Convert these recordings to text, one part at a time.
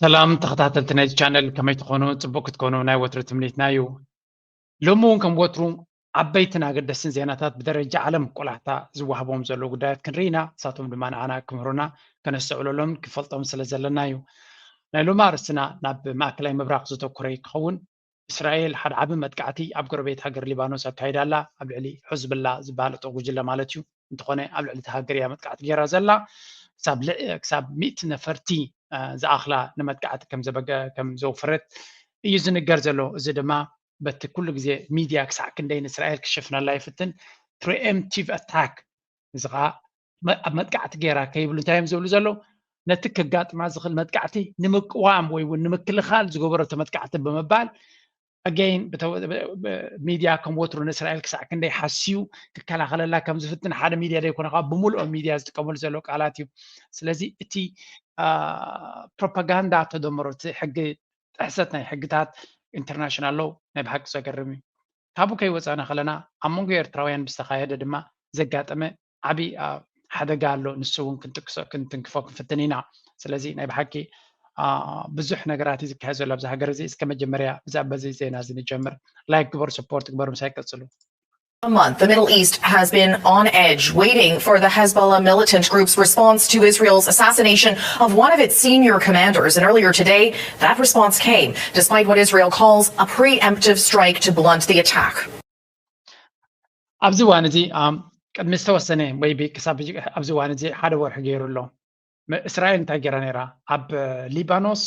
ሰላም ተኸታተልቲ ናይዚ ቻነል፣ ከመይ ትኾኑ? ጽቡቅ ክትኮኑ ናይ ወትሩ ትምኒትና እዩ። ሎሚ እውን ከም ወትሩ ዓበይትን ኣገደስትን ዜናታት ብደረጃ ዓለም ቆላሕታ ዝወሃቦም ዘለዉ ጉዳያት ክንርኢ ኢና። ንሳቶም ድማ ንዓና ክምህሩና፣ ከነስተውዕለሎም፣ ክፈልጦም ስለ ዘለና እዩ። ናይ ሎሚ ኣርእስትና ናብ ማእከላይ ምብራቕ ዘተኮረ ክኸውን። እስራኤል ሓደ ዓቢ መጥቃዕቲ ኣብ ጎረቤት ሃገር ሊባኖስ ኣካይዳ ኣላ፣ ኣብ ልዕሊ ሕዝብላ ዝበሃል ዕጡቕ ጉጅለ ማለት እዩ። እንተኾነ ኣብ ልዕሊ እታ ሃገር እያ መጥቃዕቲ ገይራ ዘላ። ክሳብ ልዕ-፣ ክሳብ ሚእቲ ነፈርቲ፣ አ፣ ዝኣኽላ ንመጥቃዕቲ ከም ዘበገ-፣ ከም ዘውፈረት እዩ ዝንገር ዘሎ። እዚ ድማ በቲ ኩሉ ግዜ ሚድያ ክሳዕ ክንደይ ንእስራኤል ክሽፍነላ ይፍትን፣ ፕሪኤምፕቲቭ ኣታክ፣ እዚ ኸዓ መ-፣ ኣብ መጥቃዕቲ ገይራ ከይብሉ እንታይ እዮም ዝብሉ ዘለዉ? ነቲ ከጋጥማ ዝኽእል መጥቃዕቲ ንምቅዋም ወይ እውን ንምክልኻል ዝገበረቶ መጥቃዕቲ ብምባል፣ ኣገይን ሚድያ ከም ወትሩ ንእስራኤል ክሳዕ ክንደይ ሓስዩ ክከላኸለላ ከም ዝፍትን ሓደ ሚድያ ዘይኮነ ከዓ ብምልኦም ሚድያ ዝጥቀመሉ ዘሎ ቃላት እዩ። ስለዚ እቲ፣ አ፣ ፕሮፓጋንዳ ተደምሮ፣ እቲ ሕጊ ጥሕሰት ናይ ሕግታት ኢንተርናሽናል ሎው ናይ ብሓቂ ዘገርም እዩ። ካብኡ ከይወፃና ከለና ኣብ መንጎ ኤርትራውያን ብዝተኻየደ ድማ ዘጋጠመ ዓብዪ፣ አ፣ ሓደጋ ኣሎ። ንሱ እውን ክንጥቅሶ፣ ክንትንክፎ ክንፍትን ኢና። ስለዚ ናይ ብሓቂ፣ አ፣ ብዙሕ ነገራት እዩ ዝካየድ ዘሎ ኣብዚ ሃገር እዚ። እስከ መጀመርያ ብዛዕባ በዚ ዜና እዚ ንጀምር። ላይክ ግበሩ፣ ሰፖርት ግበሩ፣ ምሳይ ቀጽሉ። A month, the Middle East has been on edge, waiting for the Hezbollah militant group's response to Israel's assassination of one of its senior commanders. And earlier today, that response came, despite what Israel calls a preemptive strike to blunt the attack. ኣብዚ እዋን እዚ፣ ኣም፣ ቅድሚ ዝተወሰነ ወይ ብ-፣ ክሳብ ሕጂ፣ ኣብዚ እዋን እዚ ሓደ ወርሒ ገይሩ ኣሎ። መ-፣ እስራኤል እንታይ ገይራ ነይራ? ኣብ፣ እ፣ ሊባኖስ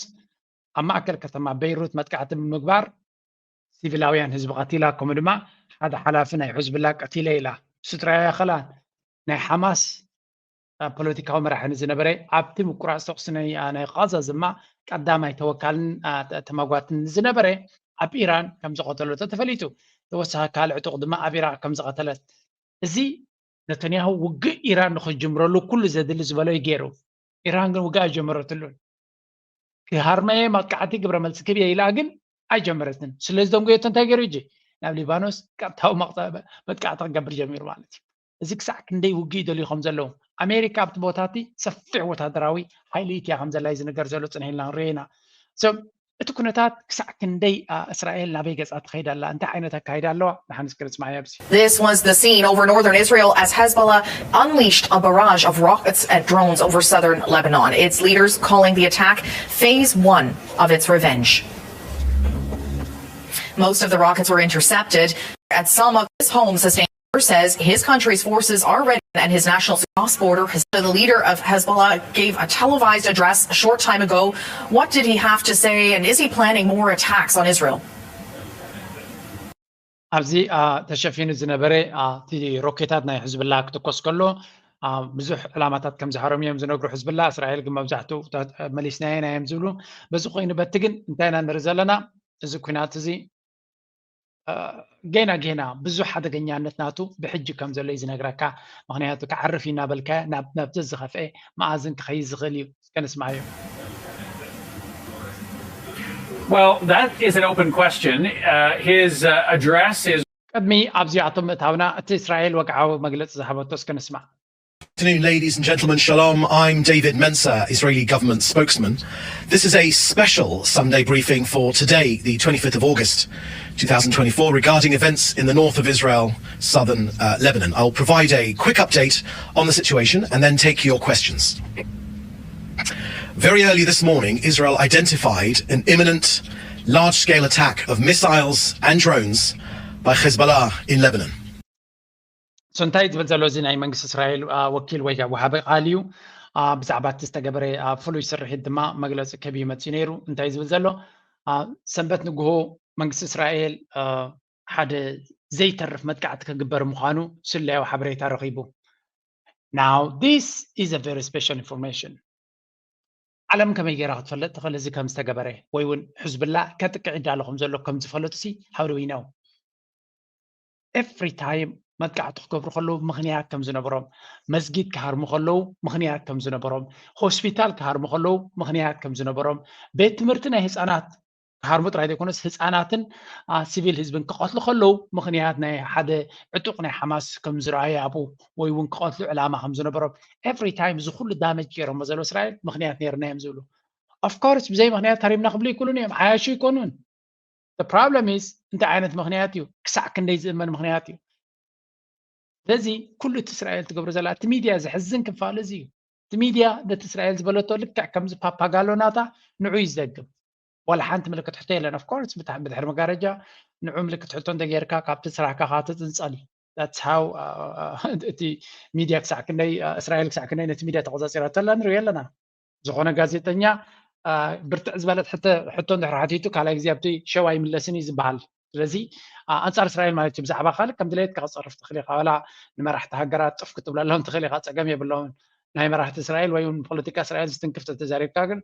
ኣብ ማእከል ከተማ በይሩት መጥቃዕቲ ብምግባር ሲቪላውያን ህዝቢ ቀቲላ፣ ከምኡ ድማ ሓደ ሓላፊ ናይ ሕዝብላ ቀቲለ ኢላ። ስድራ ያኸላ ናይ ሓማስ፣ አ፣ ፖለቲካዊ መራሒ ንዝነበረ፣ ኣብቲ ምቁራጽ ተኹሲ ናይ፣ አ፣ ናይ ቃዛ ድማ ቀዳማይ ተወካልን፣ አ፣ ተ-፣ ተማጓትን ዝነበረ ኣብ ኢራን ከም ዝቐተለቶ ተፈሊጡ። ተወሳኺ ካልእ ዕጡቕ ድማ ኣብ ኢራቕ ከም ዝቐተለት። እዚ ነተንያሁ ውግእ ኢራን ንኽጅምረሉ ኩሉ ዘድሊ ዝበሎ እዩ ገይሩ። ኢራን ግን ውግእ ኣይጀመረትሉን። ክሃርመየ መጥቃዕቲ ግብረ መልሲ ክብየ ኢላ ግን ኣይጀመረትን። ስለ ዝደንጎየቶ እንታይ ገይሩ? እጂ ናብ ሊባኖስ ቀጥታዊ መቕጸ-፣ መጥቃዕቲ ክገብር ጀሚሩ ማለት እዩ። እዚ ክሳዕ ክንደይ ውግእ ይደልዩ ከም ዘለዉ፣ ኣሜሪካ ኣብቲ ቦታ እቲ ሰፊሕ ወታደራዊ ሓይሊ እትያ ከም ዘላ እዩ ዝንገር ዘሎ። ጽንሕ ኢልና ክንሪኦ ኢና። So፣ እቲ ኩነታት ክሳዕ ክንደይ፣ አ፣ እስራኤል ናበይ ገጻ ትኸይድ ኣላ? እንታይ ዓይነት ኣካይዳ ኣለዋ? ንሓንስ ክንስማዕ ኣብዚ። This was the scene over northern Israel as Hezbollah unleashed a barrage of rockets and drones over southern Lebanon, its leaders calling the attack phase one of its revenge. Most of the rockets were intercepted. At Salma, his home sustained says his country's forces are ready and his national cross-border. The leader of Hezbollah gave a televised address a short time ago. What did he have to say, and is he planning more attacks on Israel? ኣብዚ፣ አ፣ ተሸፊኑ ዝነበረ፣ አ፣ እቲ ሮኬታት ናይ ሕዝብላ ክትኮስ ከሎ፣ አ፣ ብዙሕ ዕላማታት ከም ዝሃሮም እዮም ዝነግሩ ሕዝብላ። እስራኤል ግን መብዛሕትኡ ተ-፣ መሊስናዮ ኢና እዮም ዝብሉ። በዚ ኮይኑ በቲ ግን እንታይ ኢና ንርኢ ዘለና? እዚ ኩናት እዚ፣ አ፣ ጌና ጌና ብዙሕ ሓደገኛነት ናቱ ብሕጂ ከም ዘሎ እዩ ዝነግረካ። ምኽንያቱ ክዓርፍ እዩ እናበልካዮ ናብ፣ ናብ ዘዝኸፍአ መኣዝን ክኸይድ ዝኽእል እዩ። እስከ ንስማዓዮ። Of course ብዘይ ምክንያት ተሪምና ክብሉ ይክእሉን እዮም። ዓያሹ ይኮኑን። The problem is እንታይ ዓይነት ምክንያት እዩ? ክሳዕ ክንደይ ዝእመን ምክንያት እዩ? ስለዚ ኩሉ እቲ እስራኤል ትገብሮ ዘላ እቲ ሚድያ ዘሕዝን ክፋል እዚ እዩ። እቲ ሚድያ ነቲ እስራኤል ዝበለቶ ልክዕ ከምዚ ፓፓጋሎ ናታ ንዑ እዩ ዝደግም። ዋላ ሓንቲ ምልክት ሕቶ የለን። Of course ብድሕሪ መጋረጃ ንዑ ምልክት ሕቶ እንተጌርካ ካብቲ ስራሕካ ከዓ ትፅንፀል እዩ። That's how እቲ ሚድያ ክሳዕ ክንደይ እስራኤል ክሳዕ ክንደይ ነቲ ሚድያ ተቆፃፂራቶ ኣላ ንሪኦ ኣለና። ዝኾነ ጋዜጠኛ ብርትዕ ዝበለት ሕቶ እንድሕር ሓቲቱ ካልኣይ ግዜ ኣብቲ ሸው ኣይምለስን እዩ ዝበሃል። ስለዚ ኣንፃር እስራኤል ማለት እዩ ብዛዕባ ካልእ ከም ድሌትካ ክፀርፍ ትኽእል ኢኻ። ዋላ ንመራሕቲ ሃገራት ጥፍ ክትብለሎም ትኽእል ኢኻ፣ ፀገም የብለውን። ናይ መራሕቲ እስራኤል ወይ እውን ፖለቲካ እስራኤል ዝትንክፍ ተተዛሪብካ ግን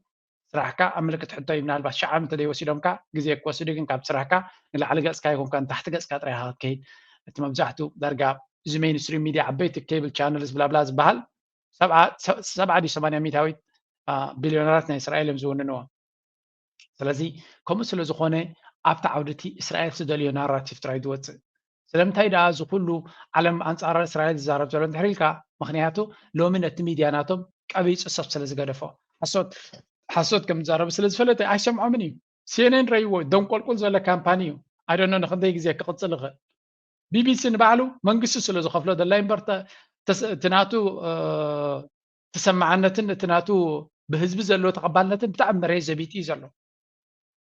ስራሕካ ኣብ ምልክት ሕቶ እዩ። ምናልባት ሸዓ እንተ ዘይወሲዶምካ ግዜ ክወስዱ ግን ካብ ስራሕካ ንላዕሊ ገፅካ ይኮንካ ንታሕቲ ገፅካ ጥራይ ኢኻ ክትከይድ። እቲ መብዛሕቱ ዳርጋ እዚ ሜይንስትሪም ሚድያ ዓበይቲ ኬብል ቻነልስ ብላብላ ዝበሃል ሰብዓ ድዩ ሰማንያ ሚእታዊት ቢልዮነራት ናይ እስራኤል እዮም ዝውንንዎ። ስለዚ ከምኡ ስለ ዝኾነ ኣብቲ ዓውዲ እቲ እስራኤል ዝደልዮ ናራቲቭ ጥራይ ዝወፅእ። ስለምንታይ ደኣ እዚ ኩሉ ዓለም ኣንፃር እስራኤል ዝዛረብ ዘሎ እንድሕር ኢልካ፣ ምክንያቱ ሎሚ ነቲ ሚድያ ናቶም ቀቢፁ ሰብ ስለ ዝገደፎ ሓሶት ሓሶት ከም ዝዛረቡ ስለ ዝፈለጠ ኣይሰምዖምን እዩ። ሲኤንኤን ረይዎ ደንቆልቁል ዘሎ ካምፓኒ እዩ። ኣይደኖ ንክንደይ ግዜ ክቕፅል ይኽእል። ቢቢሲ ንባዕሉ መንግስቲ ስለ ዝኸፍሎ ደላይ እምበር እቲ ናቱ ተሰማዓነትን እቲ ናቱ ብህዝቢ ዘለዎ ተቐባልነትን ብጣዕሚ መሬት ዘቢጡ እዩ ዘሎ።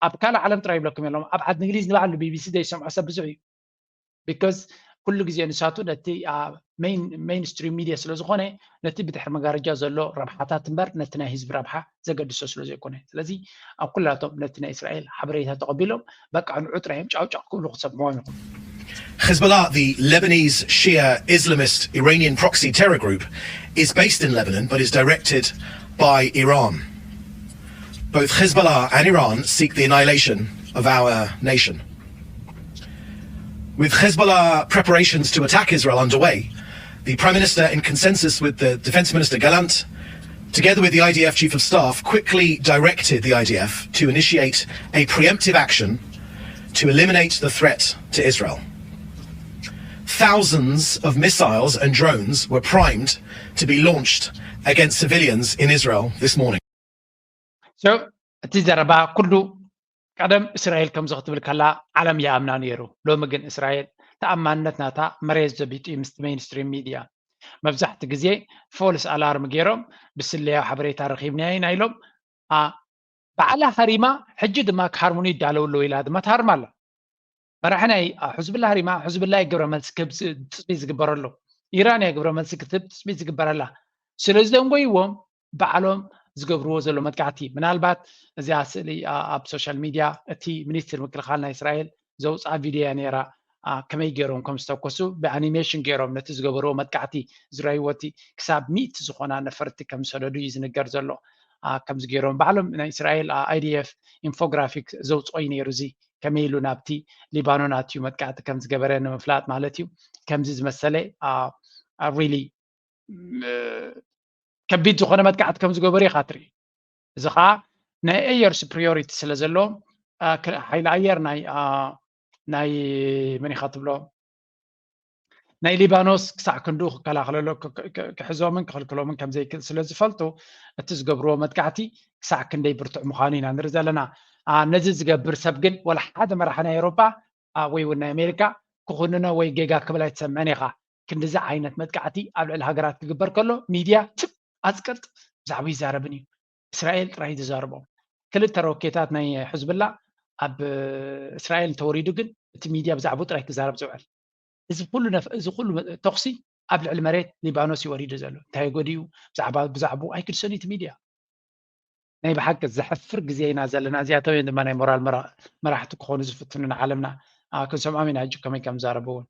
ኣብ ካልእ ዓለም ጥራይ ይብለኩም የሎም። ኣብ ዓዲ እንግሊዝ ንባዕሉ ቢቢሲ ዘይሰምዖ ሰብ ብዙሕ እዩ። ቢካዝ ኩሉ ግዜ ንሳቱ ነቲ ሜይንስትሪም ሚድያ ስለ ዝኾነ ነቲ ብድሕሪ መጋረጃ ዘሎ ረብሓታት እምበር ነቲ ናይ ህዝቢ ረብሓ ዘገድሶ ስለ ዘይኮነ፣ ስለዚ ኣብ ኩላቶም ነቲ ናይ እስራኤል ሓበሬታ ተቐቢሎም በቃ ንዑ ጥራይ እዮም ጫውጫው ክብሉ ክትሰምዕዎም ኢኹም። Hezbollah, the Lebanese Shia Islamist Iranian proxy terror group, is based in Lebanon but is directed by Iran. Both Hezbollah and Iran seek the annihilation of our nation. With Hezbollah preparations to attack Israel underway, the Prime Minister, in consensus with the Defence Minister Gallant, together with the I D F Chief of Staff, quickly directed the I D F to initiate a preemptive action to eliminate the threat to Israel. Thousands of missiles and drones were primed to be launched against civilians in Israel this morning. So እቲ ዘረባ ኩሉ ቀደም እስራኤል ከምዚ ክትብል ከላ ዓለም ይኣምና ነይሩ። ሎሚ ግን እስራኤል ተኣማንነት ናታ መሬት ዘቢጡ እዩ ምስቲ ሜይንስትሪም ሚድያ። መብዛሕቲ ግዜ ፎልስ ኣላርም ገይሮም ብስለያዊ ሓበሬታ ረኺብናዮ ኢና ኢሎም ባዕላ ሃሪማ ሕጂ ድማ ክሃርሙኒ ይዳለው ኣለዉ ኢላ ድማ ትሃርም ኣላ። መራሒ ናይ ሕዝብላ ሃሪማ ሕዝብላ እዩ ግብረ መልሲ ክህብ ትፅቢት ዝግበረሉ። ኢራን እያ ግብረ መልሲ ክትህብ ትፅቢት ዝግበረላ። ስለ ዝደንጎይዎም ባዕሎም ዝገብርዎ ዘሎ መጥቃዕቲ ምናልባት እዚኣ ስእሊ ኣብ ሶሻል ሚድያ እቲ ሚኒስትር ምክልኻል ናይ እስራኤል ዘውፅኣ ቪድዮ እያ ነይራ። ከመይ ገይሮም ከም ዝተኮሱ ብኣኒሜሽን ገይሮም ነቲ ዝገበርዎ መጥቃዕቲ ዝረይዎ እቲ ክሳብ ሚእቲ ዝኾና ነፈርቲ ከም ዝሰደዱ እዩ ዝንገር ዘሎ። ከምዚ ገይሮም ባዕሎም ናይ እስራኤል ኣይዲኤፍ ኢንፎግራፊክ ዘውፅኦ እዩ ነይሩ እዚ ከመይ ኢሉ ናብቲ ሊባኖን ኣትዩ መጥቃዕቲ ከም ዝገበረ ንምፍላጥ ማለት እዩ። ከምዚ ዝመሰለ ሪሊ ከቢድ ዝኾነ መጥቃዕቲ ከም ዝገበሩ ኢኻ ትርኢ። እዚ ከዓ ናይ ኣየር ሱፕሪዮሪቲ ስለ ዘለዎም ሓይሊ ኣየር ናይ ናይ መን ኢኻ ትብሎ ናይ ሊባኖስ ክሳዕ ክንድኡ ክከላኸለሎ ክሕዞምን ክኽልክሎምን ከም ዘይክእል ስለ ዝፈልጡ እቲ ዝገብርዎ መጥቃዕቲ ክሳዕ ክንደይ ብርቱዕ ምዃኑ ኢና ንርኢ ዘለና። ነዚ ዝገብር ሰብ ግን ወላ ሓደ መራሒ ናይ ኤውሮጳ ወይ እውን ናይ ኣሜሪካ ክኹንኖ ወይ ጌጋ ክብል ኣይትሰምዕን ኢኻ። ክንድዚ ዓይነት መጥቃዕቲ ኣብ ልዕሊ ሃገራት ክግበር ከሎ ሚድያ ትብ ኣፅቅጥ ብዛዕባ ይዛረብን እዩ። እስራኤል ጥራይ ዝዛርቦም ክልተ ሮኬታት ናይ ሕዝብላ ኣብ እስራኤል እንተወሪዱ ግን እቲ ሚድያ ብዛዕባኡ ጥራይ ክዛረብ ዝውዕል። እዚ ኩሉ ነፍ- እዚ ኩሉ መ- ተኹሲ ኣብ ልዕሊ መሬት ሊባኖስ እዩ ወሪዱ ዘሎ። እንታይ ጎዲኡ? ብዛዕባ ብዛዕባኡ ኣይክድሰን እዩ እቲ ሚድያ። ናይ ብሓቂ ዘሕፍር ግዜ ኢና ዘለና። እዚኣቶም እዮም ድማ ናይ ሞራል መራ- መራሕቲ ክኾኑ ዝፍትኑ ንዓለምና። ኣ፣ ክንሰምዖም ኢና ሕጂ ከመይ ከም ዝዛረቡ እውን።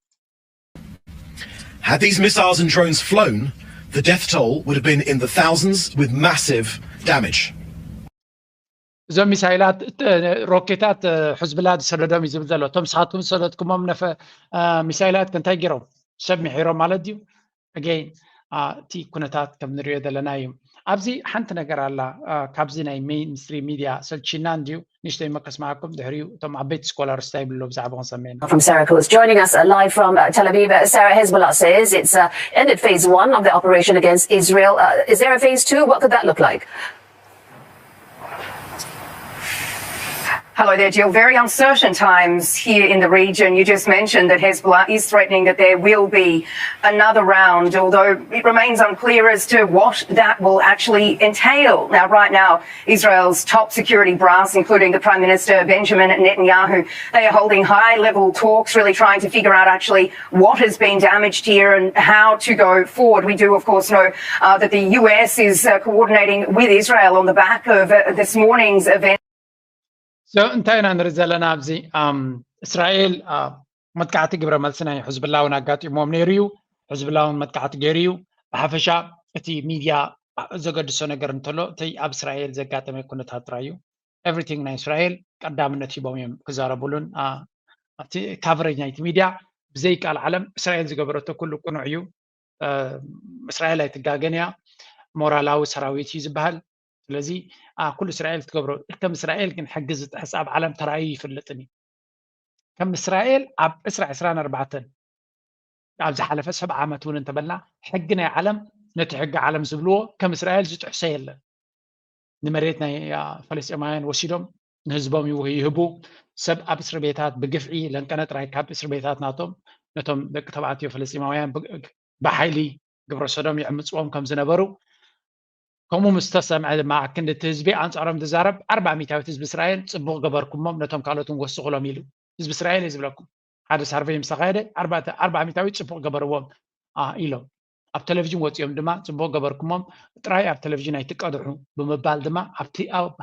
Had these missiles and drones flown, the death toll would have been in the thousands with massive damage. እዞም ሚሳይላት እ፣ ሮኬታት እ፣ ሕዝብላ ዝሰደዶም እዩ ዝብል ዘሎ። እቶም ንስኻትኩም ዝሰደድኩሞም ነፈ እ፣ ሚሳይላት ከ እንታይ ገይሮም? ሰብ ምሒሮም ማለት ድዩ? ኣገይን እቲ ኩነታት ከም ንሪኦ ዘለና እዩ። ኣብዚ ሓንቲ ነገር ኣላ። እ፣ ካብዚ ናይ ሜይንስትሪም ሚድያ ሰልቺና እንድዩ ንእሽተይ መከስማዓኩም ድሕሪኡ እቶም ዓበይቲ ስኮላርስ እንታይ ይብሉ ብዛዕባ ክንሰምዕ ኢና። From Sarah, who is joining us uh, live from uh, Tel Aviv. Uh, Sarah, Hezbollah says it's uh, ended phase one of the operation against Israel. Uh, is there a phase two? What could that look like? Hello there, Jill. Very uncertain times here in the region. You just mentioned that Hezbollah is threatening that there will be another round, although it remains unclear as to what that will actually entail. Now, right now, Israel's top security brass, including the Prime Minister Benjamin Netanyahu, they are holding high level talks, really trying to figure out actually what has been damaged here and how to go forward. We do, of course, know uh, that the U S is uh, coordinating with Israel on the back of uh, this morning's event. So እንታይ ኢና ንርኢ ዘለና ኣብዚ? እስራኤል መጥቃዕቲ ግብረ መልሲ ናይ ሕዝብላ እውን ኣጋጢሞም ነይሩ እዩ። ሕዝብላ እውን መጥቃዕቲ ገይሩ እዩ። ብሓፈሻ እቲ ሚድያ ዘገድሶ ነገር እንተሎ እቲ ኣብ እስራኤል ዘጋጠመ ኩነታት ጥራይ እዩ። ኤቭሪቲንግ ናይ እስራኤል ቀዳምነት ሂቦም እዮም ክዛረቡሉን ኣብቲ ካቨሬጅ ናይቲ ሚድያ ብዘይ ቃል ዓለም እስራኤል ዝገበረቶ ኩሉ ቅኑዕ እዩ። እስራኤል ኣይትጋገን እያ። ሞራላዊ ሰራዊት እዩ ዝበሃል። ስለዚ ኩሉ እስራኤል ትገብሮ ከም እስራኤል ግን ሕጊ ዝጥሕስ ኣብ ዓለም ተራእዩ ይፍልጥን እዩ። ከም እስራኤል ኣብ ዕስራ ዕስራን ኣርባዕተን ኣብ ዝሓለፈ ሰብዓ ዓመት እውን እንተበልና ሕጊ ናይ ዓለም ነቲ ሕጊ ዓለም ዝብልዎ ከም እስራኤል ዝጥሕሶ የለን። ንመሬት ናይ ፈለስጢማውያን ወሲዶም ንህዝቦም ይህቡ። ሰብ ኣብ እስሪ ቤታት ብግፍዒ ለንቀነ ጥራይ ካብ እስሪ ቤታት ናቶም ነቶም ደቂ ተባዕትዮ ፈለስጢማውያን ብሓይሊ ግብረ ሰዶም ይዕምፅዎም ከም ዝነበሩ ከምኡ ምስ ተሰምዐ ድማ ክንዲ እቲ ህዝቢ ኣንፃሮም ዝዛረብ ኣርባ ሚታዊት ህዝቢ እስራኤል ፅቡቅ ገበርኩሞም ነቶም ካልኦትን ወስኹሎም ኢሉ ህዝቢ እስራኤል እዩ ዝብለኩም። ሓደ ሳርቨይ ምስ ተኻየደ ኣርባ ሚታዊት ፅቡቅ ገበርዎም ኢሎም ኣብ ቴሌቪዥን ወፂኦም ድማ ፅቡቅ ገበርኩሞም ጥራይ ኣብ ቴሌቪዥን ኣይትቀድሑ ብምባል ድማ ኣብቲ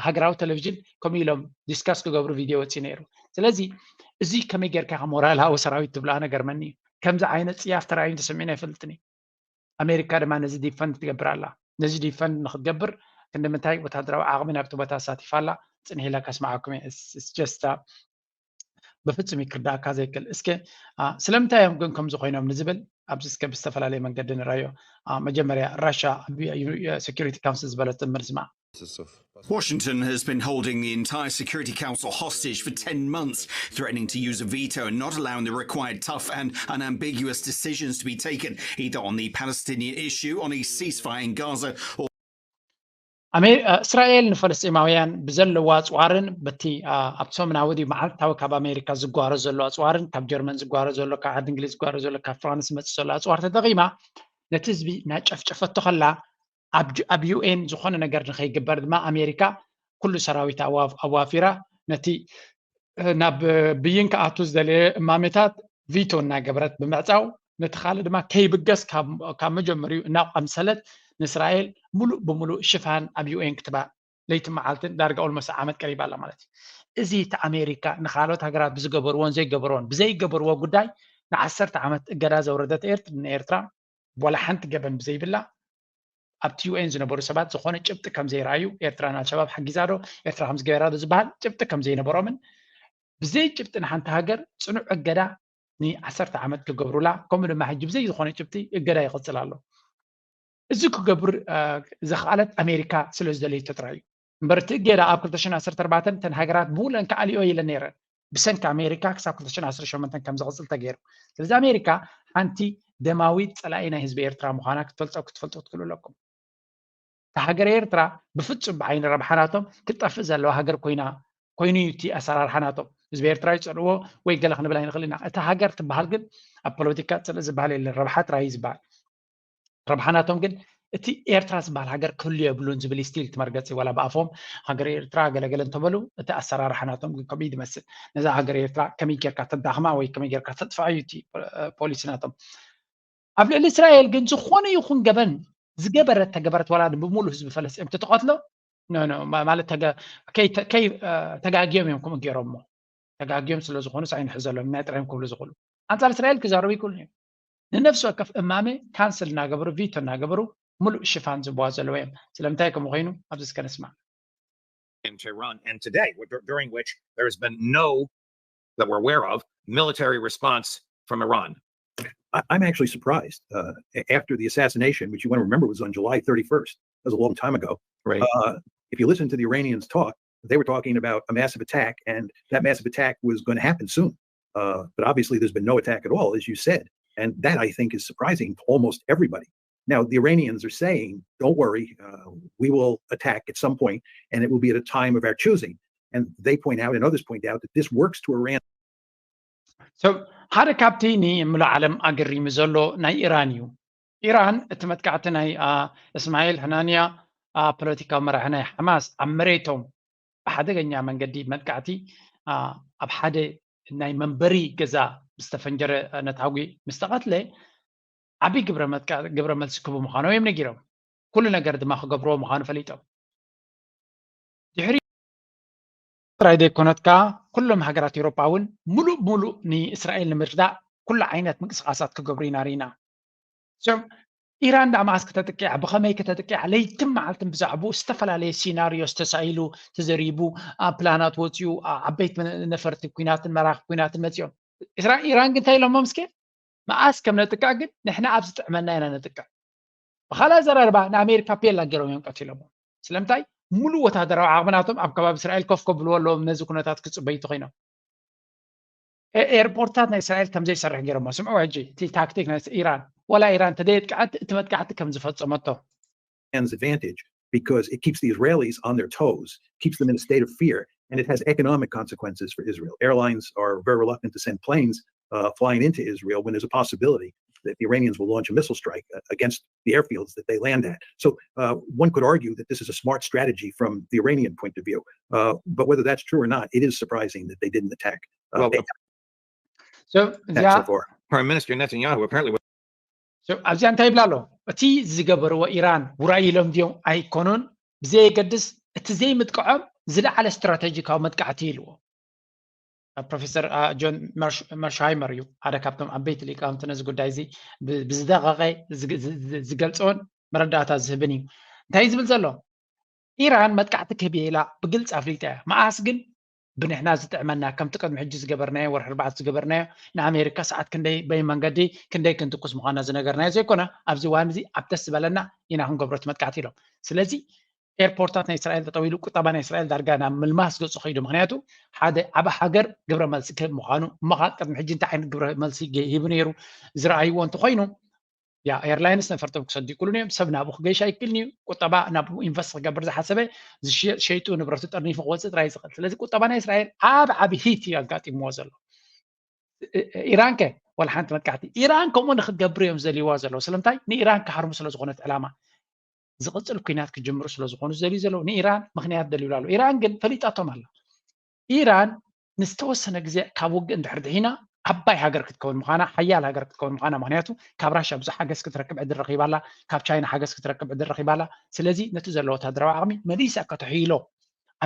ሃገራዊ ቴሌቪዥን ከምኡ ኢሎም ዲስካስ ክገብሩ ቪድዮ ወፂኡ ነይሩ። ስለዚ እዚ ከመይ ጌርካ ሞራላዊ ሰራዊት ትብላ ነገር መኒ ከምዚ ዓይነት ፅያፍ ተራእዩን ተሰሚዑን ኣይፈልጥን እዩ። ኣሜሪካ ድማ ነዚ ዲፈንድ ትገብር ኣላ። ነዚ ዲፈንድ ንክትገብር ክንዲ ምንታይ ወታደራዊ ዓቕሚ ናብቲ ቦታ ኣሳቲፋ ኣላ። ፅንሕ ኢለ ከስምዓኩም እየ። ብፍጹም ይክርዳእካ ዘይክእል። እስከ ስለምንታይ እዮም ግን ከምዚ ኮይኖም ንዝብል ኣብዚ እስከ ብዝተፈላለየ መንገዲ ንራዮ። መጀመርያ ራሻ ሴኩሪቲ ካውንስል ዝበለትን ምርስማዕ። Washington has been holding the entire Security Council hostage for ten months, threatening to use a veto and not allowing the required tough and unambiguous decisions to be taken, either on the Palestinian issue, on a ceasefire in Gaza, or እስራኤል ንፈለስጢማውያን ብዘለዋ ኣፅዋርን በቲ ኣብ ሰሙናዊ ድዩ መዓልታዊ ካብ ኣሜሪካ ዝጓረ ዘሎ ኣፅዋርን ካብ ጀርመን ዝጓረ ዘሎ ካብ ዓዲ እንግሊዝ ዝጓረ ዘሎ ካብ ፍራንስ ዝመፅእ ዘሎ ኣፅዋር ተጠቂማ ነቲ ህዝቢ እናጨፍጨፈቶ ከላ ኣብ ዩኤን ዝኾነ ነገር ንከይግበር ድማ ኣሜሪካ ኩሉ ሰራዊት ኣዋፊራ ነቲ ናብ ብይን ክኣቱ ዝደለየ እማሜታት ቪቶ እናገበረት ብምዕፃው ነቲ ካልእ ድማ ከይብገስ ካብ መጀመሪኡ እናቋምሰለት ንእስራኤል ሙሉእ ብሙሉእ ሽፋን ኣብ ዩኤን ክትባ ለይቲ መዓልትን ዳርጋ ኦልሞስ ዓመት ቀሪባ ኣላ ማለት እዩ። እዚ እቲ ኣሜሪካ ንካልኦት ሃገራት ብዝገበርዎን ዘይገበርዎን ብዘይገበርዎ ጉዳይ ንዓሰርተ ዓመት እገዳ ዘውረደት ኤርትራ ንኤርትራ ዋላ ሓንቲ ገበን ብዘይብላ ኣብቲ ዩኤን ዝነበሩ ሰባት ዝኾነ ጭብጢ ከም ዘይረኣዩ ኤርትራ ንኣልሸባብ ሓጊዛ ዶ ኤርትራ ከም ዝገበራ ዶ ዝበሃል ጭብጢ ከም ዘይነበሮምን ብዘይ ጭብጢ ንሓንቲ ሃገር ፅኑዕ እገዳ ንዓሰርተ ዓመት ክገብሩላ ከምኡ ድማ ሕጂ ብዘይ ዝኾነ ጭብጢ እገዳ ይቕፅል ኣሎ። እዚ ክገብር ዝኸኣለት ኣሜሪካ ስለ ዝደለየቶ ጥራይ እዩ እምበር እቲ እገዳ ኣብ ክልተ ሽሕን ዓሰርተ ኣርባዕተን እተን ሃገራት ብሙሉአን ክኣልዮ ኢለን ነይረን ብሰንኪ ኣሜሪካ ክሳብ ክልተ ሽሕን ዓሰርተ ሸሞንተን ከም ዝቕፅል ተገይሩ። ስለዚ ኣሜሪካ ሓንቲ ደማዊት ፀላኢ ናይ ህዝቢ ኤርትራ ምዃና ክትፈልጦ ክትፈልጡ ክትክእሉ ኣለኩም። እታ ሃገር ኤርትራ ብፍጹም ብዓይኒ ረብሓ ናቶም ክትጠፍእ ዘለዋ ሃገር ኮይና ኮይኑ እዩ እቲ ኣሰራርሓ ናቶም። ህዝቢ ኤርትራ ይፀልዎ ወይ ገለ ክንብል ኣይንኽእል ኢና። እታ ሃገር ትበሃል ግን ኣብ ፖለቲካ ፅልኢ ዝበሃል የለን፣ ረብሓ ጥራይ እዩ ዝበሃል። ረብሓ ናቶም ግን እቲ ኤርትራ ዝበሃል ሃገር ክህሉ የብሉን ዝብል ስቲል እቲ መርገፂ ዋላ ብኣፎም ሃገር ኤርትራ ገለገለ እንተበሉ እቲ ኣሰራርሓ ናቶም ግን ከምኡ እዩ ዝመስል። ነዛ ሃገር ኤርትራ ከመይ ጌርካ ተዳኽማ ወይ ከመይ ጌርካ ተጥፍኣ እዩ እቲ ፖሊሲ ናቶም። ኣብ ልዕሊ እስራኤል ግን ዝኾነ ይኹን ገበን ዝገበረት ተገበረት ዋላ ብሙሉ ህዝቢ ፈለስጢን ትትቐትሎ ማለት ተጋግዮም እዮም ከምኡ ገይሮሞ። ተጋግዮም ስለ ዝኾኑ ሳይንሕዘሎም ናይ ጥራዮም ክብሉ ዝኽእሉ ኣንፃር እስራኤል ክዛረቡ ይክእሉ እዮም። ንነፍሲ ወከፍ እማመ ካንስል እናገበሩ ቪቶ እናገበሩ ሙሉእ ሽፋን ዝህብዋ ዘለዉ እዮም። ስለምንታይ ከምኡ ኮይኑ ኣብዚ እስከ ንስማዕ። in Tehran and today, during which there has been no, that we're aware of, military response from Iran. I'm actually surprised uh, after the assassination, which you want to remember was on July thirty-first. That was a long time ago. Right. Uh, if you listen to the Iranians talk, they were talking about a massive attack, and that massive attack was going to happen soon. Uh, but obviously, there's been no attack at all, as you said. And that, I think, is surprising to almost everybody. Now, the Iranians are saying, don't worry, uh, we will attack at some point, and it will be at a time of our choosing. And they point out, and others point out, that this works to Iran. So ሓደ ካብቲ ንሙሉእ ዓለም ኣገሪሙ ዘሎ ናይ ኢራን እዩ። ኢራን እቲ መጥቃዕቲ ናይ እስማኤል ሕናንያ ፖለቲካዊ መራሒ ናይ ሓማስ ኣብ መሬቶም ብሓደገኛ መንገዲ መጥቃዕቲ ኣብ ሓደ ናይ መንበሪ ገዛ ዝተፈንጀረ ነታጒ ምስ ተቐትለ ዓብዪ ግብረ መልሲ ክቡ ምዃኖም እዮም ነጊሮም። ኩሉ ነገር ድማ ክገብርዎ ምዃኑ ፈሊጦም። ድሕሪ ጥራይ ዘይኮነት ከዓ ኩሎም ሃገራት ኤውሮጳ እውን ሙሉእ ሙሉእ ንእስራኤል ንምርዳእ ኩሉ ዓይነት ምንቅስቃሳት ክገብሩ ኢና ርኢና። ኢራን ዳ መዓስ ክተጥቅዕ ብኸመይ ክተጥቅዕ ለይትን መዓልትን ብዛዕባኡ ዝተፈላለየ ሲናሪዮ ዝተሳኢሉ ተዘሪቡ ኣብ ፕላናት ወፂኡ ዓበይቲ ነፈርቲ ኩናትን መራኽብ ኩናትን መፂኦም። ኢራን ግን እንታይ ኢሎሞም እስከ መዓስ ከም ነጥቅዕ ግን ንሕና ኣብ ዝጥዕመና ኢና ነጥቅዕ። ብኻልእ ኣዘራርባ ንኣሜሪካ ፔላ ገይሮም እዮም ቀቲሎሞ። ስለምንታይ ሙሉእ ወታደራዊ ዓቕሚ ናቶም ኣብ ከባቢ እስራኤል ኮፍ ከብልዎ ኣለዎም ነዚ ኩነታት ክፅበዩ ተኮይኖም። ኤርፖርታት ናይ እስራኤል ከም ዘይሰርሕ ገይሮሞ። ስምዑ ሕጂ እቲ ታክቲክ ናይ ኢራን፣ ወላ ኢራን ተዘየጥቅዐት እቲ መጥቃዕቲ ከም ዝፈጸመቶ። Iran's advantage because it keeps the Israelis on their toes, keeps them in a state of fear, and it has economic consequences for Israel. Airlines are very reluctant to send planes uh, flying into Israel when there's a possibility that the Iranians will launch a missile strike uh, against the airfields that they land at. So uh, one could argue that this is a smart strategy from the Iranian point of view. Uh, but whether that's true or not, it is surprising that they didn't attack. Uh, Well, they So attacked yeah, so far. Prime Minister Netanyahu apparently was so ኣብዚኣ እንታይ ይብላ ኣሎ? እቲ ዝገበርዎ ኢራን ውራይ ኢሎም ድዮም ኣይኮኑን ብዘየገድስ እቲ ዘይምጥቅዖም ዝለዓለ ስትራቴጂካዊ መጥቃዕቲ ኢልዎ። ፕሮፌሰር ጆን መርሽሃይመር እዩ ሓደ ካብቶም ዓበይቲ ሊቃውንቲ ነዚ ጉዳይ እዚ ብዝደቀቀ ዝገልፅዎን መረዳእታ ዝህብን እዩ። እንታይ ዝብል ዘሎ? ኢራን መጥቃዕቲ ክህብ እየ ኢላ ብግልፂ ኣፍሊጣ እያ። መዓስ ግን ብንሕና ዝጥዕመና ከምቲ ቅድሚ ሕጂ ዝገበርናዮ ወርሒ ኣርባዕተ ዝገበርናዮ ንኣሜሪካ ሰዓት ክንደይ በይ መንገዲ ክንደይ ክንትኩስ ምዃና ዝነገርናዮ ዘይኮነ ኣብዚ እዋን እዚ ኣብ ደስ ዝበለና ኢና ክንገብሮ እቲ መጥቃዕቲ ኢሎም። ስለዚ ኤርፖርታት ናይ እስራኤል ጠጠው ኢሉ ቁጠባ ናይ እስራኤል ዳርጋ ናብ ምልማስ ገፁ ከይዱ። ምክንያቱ ሓደ ዓብ ሃገር ግብረ መልሲ ክህብ ምዃኑ እሞ ከዓ ቅድሚ ሕጂ እንታይ ዓይነት ግብረ መልሲ ሂቡ ነይሩ ዝረኣይዎ እንተኮይኑ ያ ኤርላይንስ ነፈርቶም ክሰዱ ይክእሉን እዮም። ሰብ ናብኡ ክገይሽ ኣይክእልን እዩ። ቁጠባ ናብኡ ኢንቨስት ክገብር ዝሓሰበ ዝሽየጥ ሸይጡ ንብረቱ ጠርኒፉ ክወፅእ ጥራይ ዝኽእል። ስለዚ ቁጠባ ናይ እስራኤል ዓብ ዓብ ሂት እዩ ኣጋጢምዎ ዘሎ። ኢራን ከ ወላ ሓንቲ መጥቃዕቲ ኢራን ከምኡ ንክትገብር እዮም ዝደልይዋ ዘለዉ። ስለምንታይ ንኢራን ክሃርሙ ስለዝኮነ እቲ ዕላማ ዝቕፅል ኩናት ክጅምሩ ስለዝኮኑ ዝደልዩ ዘለዉ ንኢራን ምክንያት ደልዩላ ኣለዉ። ኢራን ግን ፈሊጣቶም ኣላ። ኢራን ንዝተወሰነ ግዜ ካብ ውግእ እንድሕር ድሒና ዓባይ ሃገር ክትከውን ምዃና ሓያል ሃገር ክትከውን ምዃና ምክንያቱ ካብ ራሻ ብዙሕ ሓገዝ ክትረክብ ዕድል ረኪባ ኣላ፣ ካብ ቻይና ሓገዝ ክትረክብ ዕድል ረኪባ ኣላ። ስለዚ ነቲ ዘሎ ወታደራዊ ዓቕሚ መሊሳ ከተሕይሎ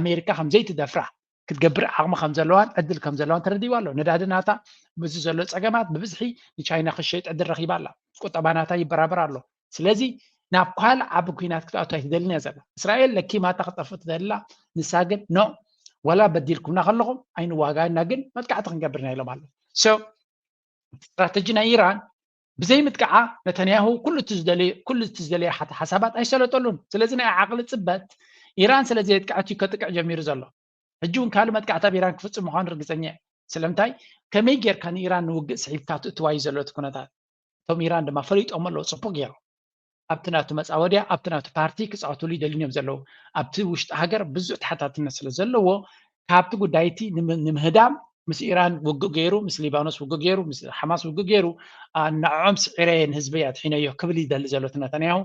ኣሜሪካ ከም ዘይትደፍራ ክትገብር ዓቕሚ ከም ዘለዋን ዕድል ከም ዘለዋን ተረዲእዋ ኣሎ። ነዳዲ ናታ ምስዚ ዘሎ ፀገማት ብብዝሒ ንቻይና ክሸይጥ ዕድል ረኪባ ኣላ። ቁጠባ ናታ ይበራበር ኣሎ። ስለዚ ናብ ካልእ ዓቢ ኩናት ክትኣቱ ኣይትደልን እያ ዘላ። እስራኤል ለኪማታ ክጠፍእ ትደሊ ኣላ። ንሳ ግን ኖ ወላ በዲልኩምና ከለኹም ኣይንዋጋእና ግን መጥቃዕቲ ክንገብር ኢና ኢሎም ኣለዉ። So ስትራተጂ ናይ ኢራን ብዘይ ምጥቃዓ ነተንያሁ ኩሉ እቲ ዝደለየ ኩሉ እቲ ዝደለየ ሓሳባት ኣይሰለጠሉን። ስለዚ ናይ ዓቕሊ ፅበት ኢራን ስለ ዘየጥቅዐት እዩ ከጥቅዕ ጀሚሩ ዘሎ። ሕጂ እውን ካልእ መጥቃዕቲ ኣብ ኢራን ክፍፅም ምዃኑ ርግፀኛ እየ። ስለምንታይ ከመይ ጌርካ ንኢራን ንውግእ ስሒብካ ትእትዋ እዩ ዘሎ እቲ ኩነታት። እቶም ኢራን ድማ ፈሊጦም ኣለዉ ፅቡቅ ገይሮም ኣብቲ ናቱ መፃወድያ ኣብቲ ናቱ ፓርቲ ክፃወትሉ ይደልዩ እዮም ዘለዉ። ኣብቲ ውሽጢ ሃገር ብዙሕ ተሓታትነት ስለ ዘለዎ ካብቲ ጉዳይ እቲ ንምህዳም ምስ ኢራን ውግእ ገይሩ ምስ ሊባኖስ ውግእ ገይሩ ምስ ሓማስ ውግእ ገይሩ ንዕኦም ስዒረየ ንህዝበይ ኣድሒነዮ ክብል ይደሊ ዘሎ እቲ ነተንያሁ።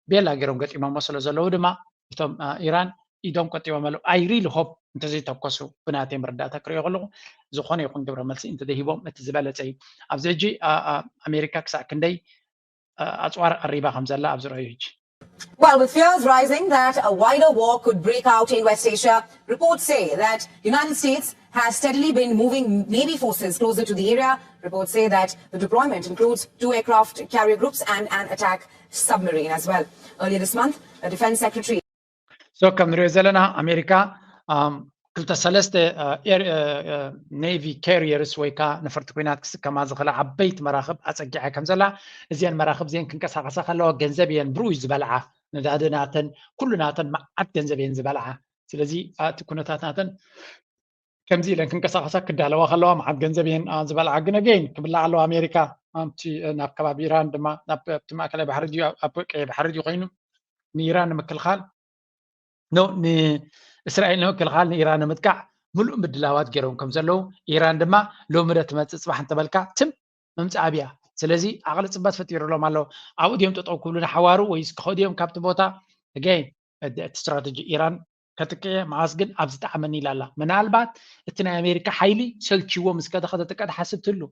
ቤላ ገይሮም ገጢሞሞ ስለ ዘለዉ ድማ እቶም ኢራን ኢዶም ቆጢቦም ኣለዉ። I really hope እንተዘይተኮሱ ብናተይ መረዳእታ ክሪኦ ከለኹ ዝኾነ ይኹን ግብረ መልሲ እንተዘይሂቦም እቲ ዝበለፀ እዩ። ኣብዚ ሕጂ ኣሜሪካ ክሳዕ ክንደይ ኣፅዋር ኣሪባ ከም ዘላ ኣብ ዝረኣዩ ሕጂ Well, with fears rising that a wider war could break out in West Asia, reports say that the United States has steadily been moving Navy forces closer to the area. Reports say that the deployment includes two aircraft carrier groups and an attack submarine as well. Earlier this month, a defense secretary so ከም ንሪኦ ዘለና ኣሜሪካ ክልተ ሰለስተ ኔቪ ካሪየርስ ወይ ከዓ ነፈርቲ ኩናት ክስከማ ዝኽእላ ዓበይቲ መራኽብ ኣፀጊዐ ከም ዘላ እዚአን መራኽብ እዚአን ክንቀሳቀሳ ከለዋ ገንዘብ እየን ብርኡይ ዝበልዓ ነዳዲ ናተን ኩሉ ናተን መዓት ገንዘብ እየን ዝበልዓ ስለዚ እቲ ኩነታት ናተን ከምዚ ኢለን ክንቀሳቀሳ ክዳለዋ ከለዋ መዓት ገንዘብ እየን ዝበልዓ ግን ኣገይን ክብላ ኣለዋ ኣሜሪካ ኣብቲ ናብ ከባቢ ኢራን ድማ ኣብቲ ማእከላይ ባሕሪ ድዩ ኣብ ቀይ ባሕሪ ድዩ ኮይኑ ንኢራን ንምክልኻል ን እስራኤል ንምክልኻል ንኢራን ንምጥቃዕ ምሉእ ምድላዋት ገይሮም ከም ዘለዉ፣ ኢራን ድማ ሎሚ ዶ ትመፅእ ፅባሕ እንተበልካ ትም ምምፃእ ኣብያ። ስለዚ ዓቕሊ ፅበት ፈጢሩሎም ኣሎ። ኣብኡ ድዮም ጠጠው ክብሉ ንሓዋሩ ወይስ ክኸዱ እዮም ካብቲ ቦታ? Again እቲ ስትራተጂ ኢራን ከጥቅዕ እየ፣ መዓስ ግን ኣብ ዝጠዓመኒ ኢላ ኣላ። ምናልባት እቲ ናይ ኣሜሪካ ሓይሊ ሰልችዎ ምስ ከደ ከተጥቀ ትሓስብ ትህሉ።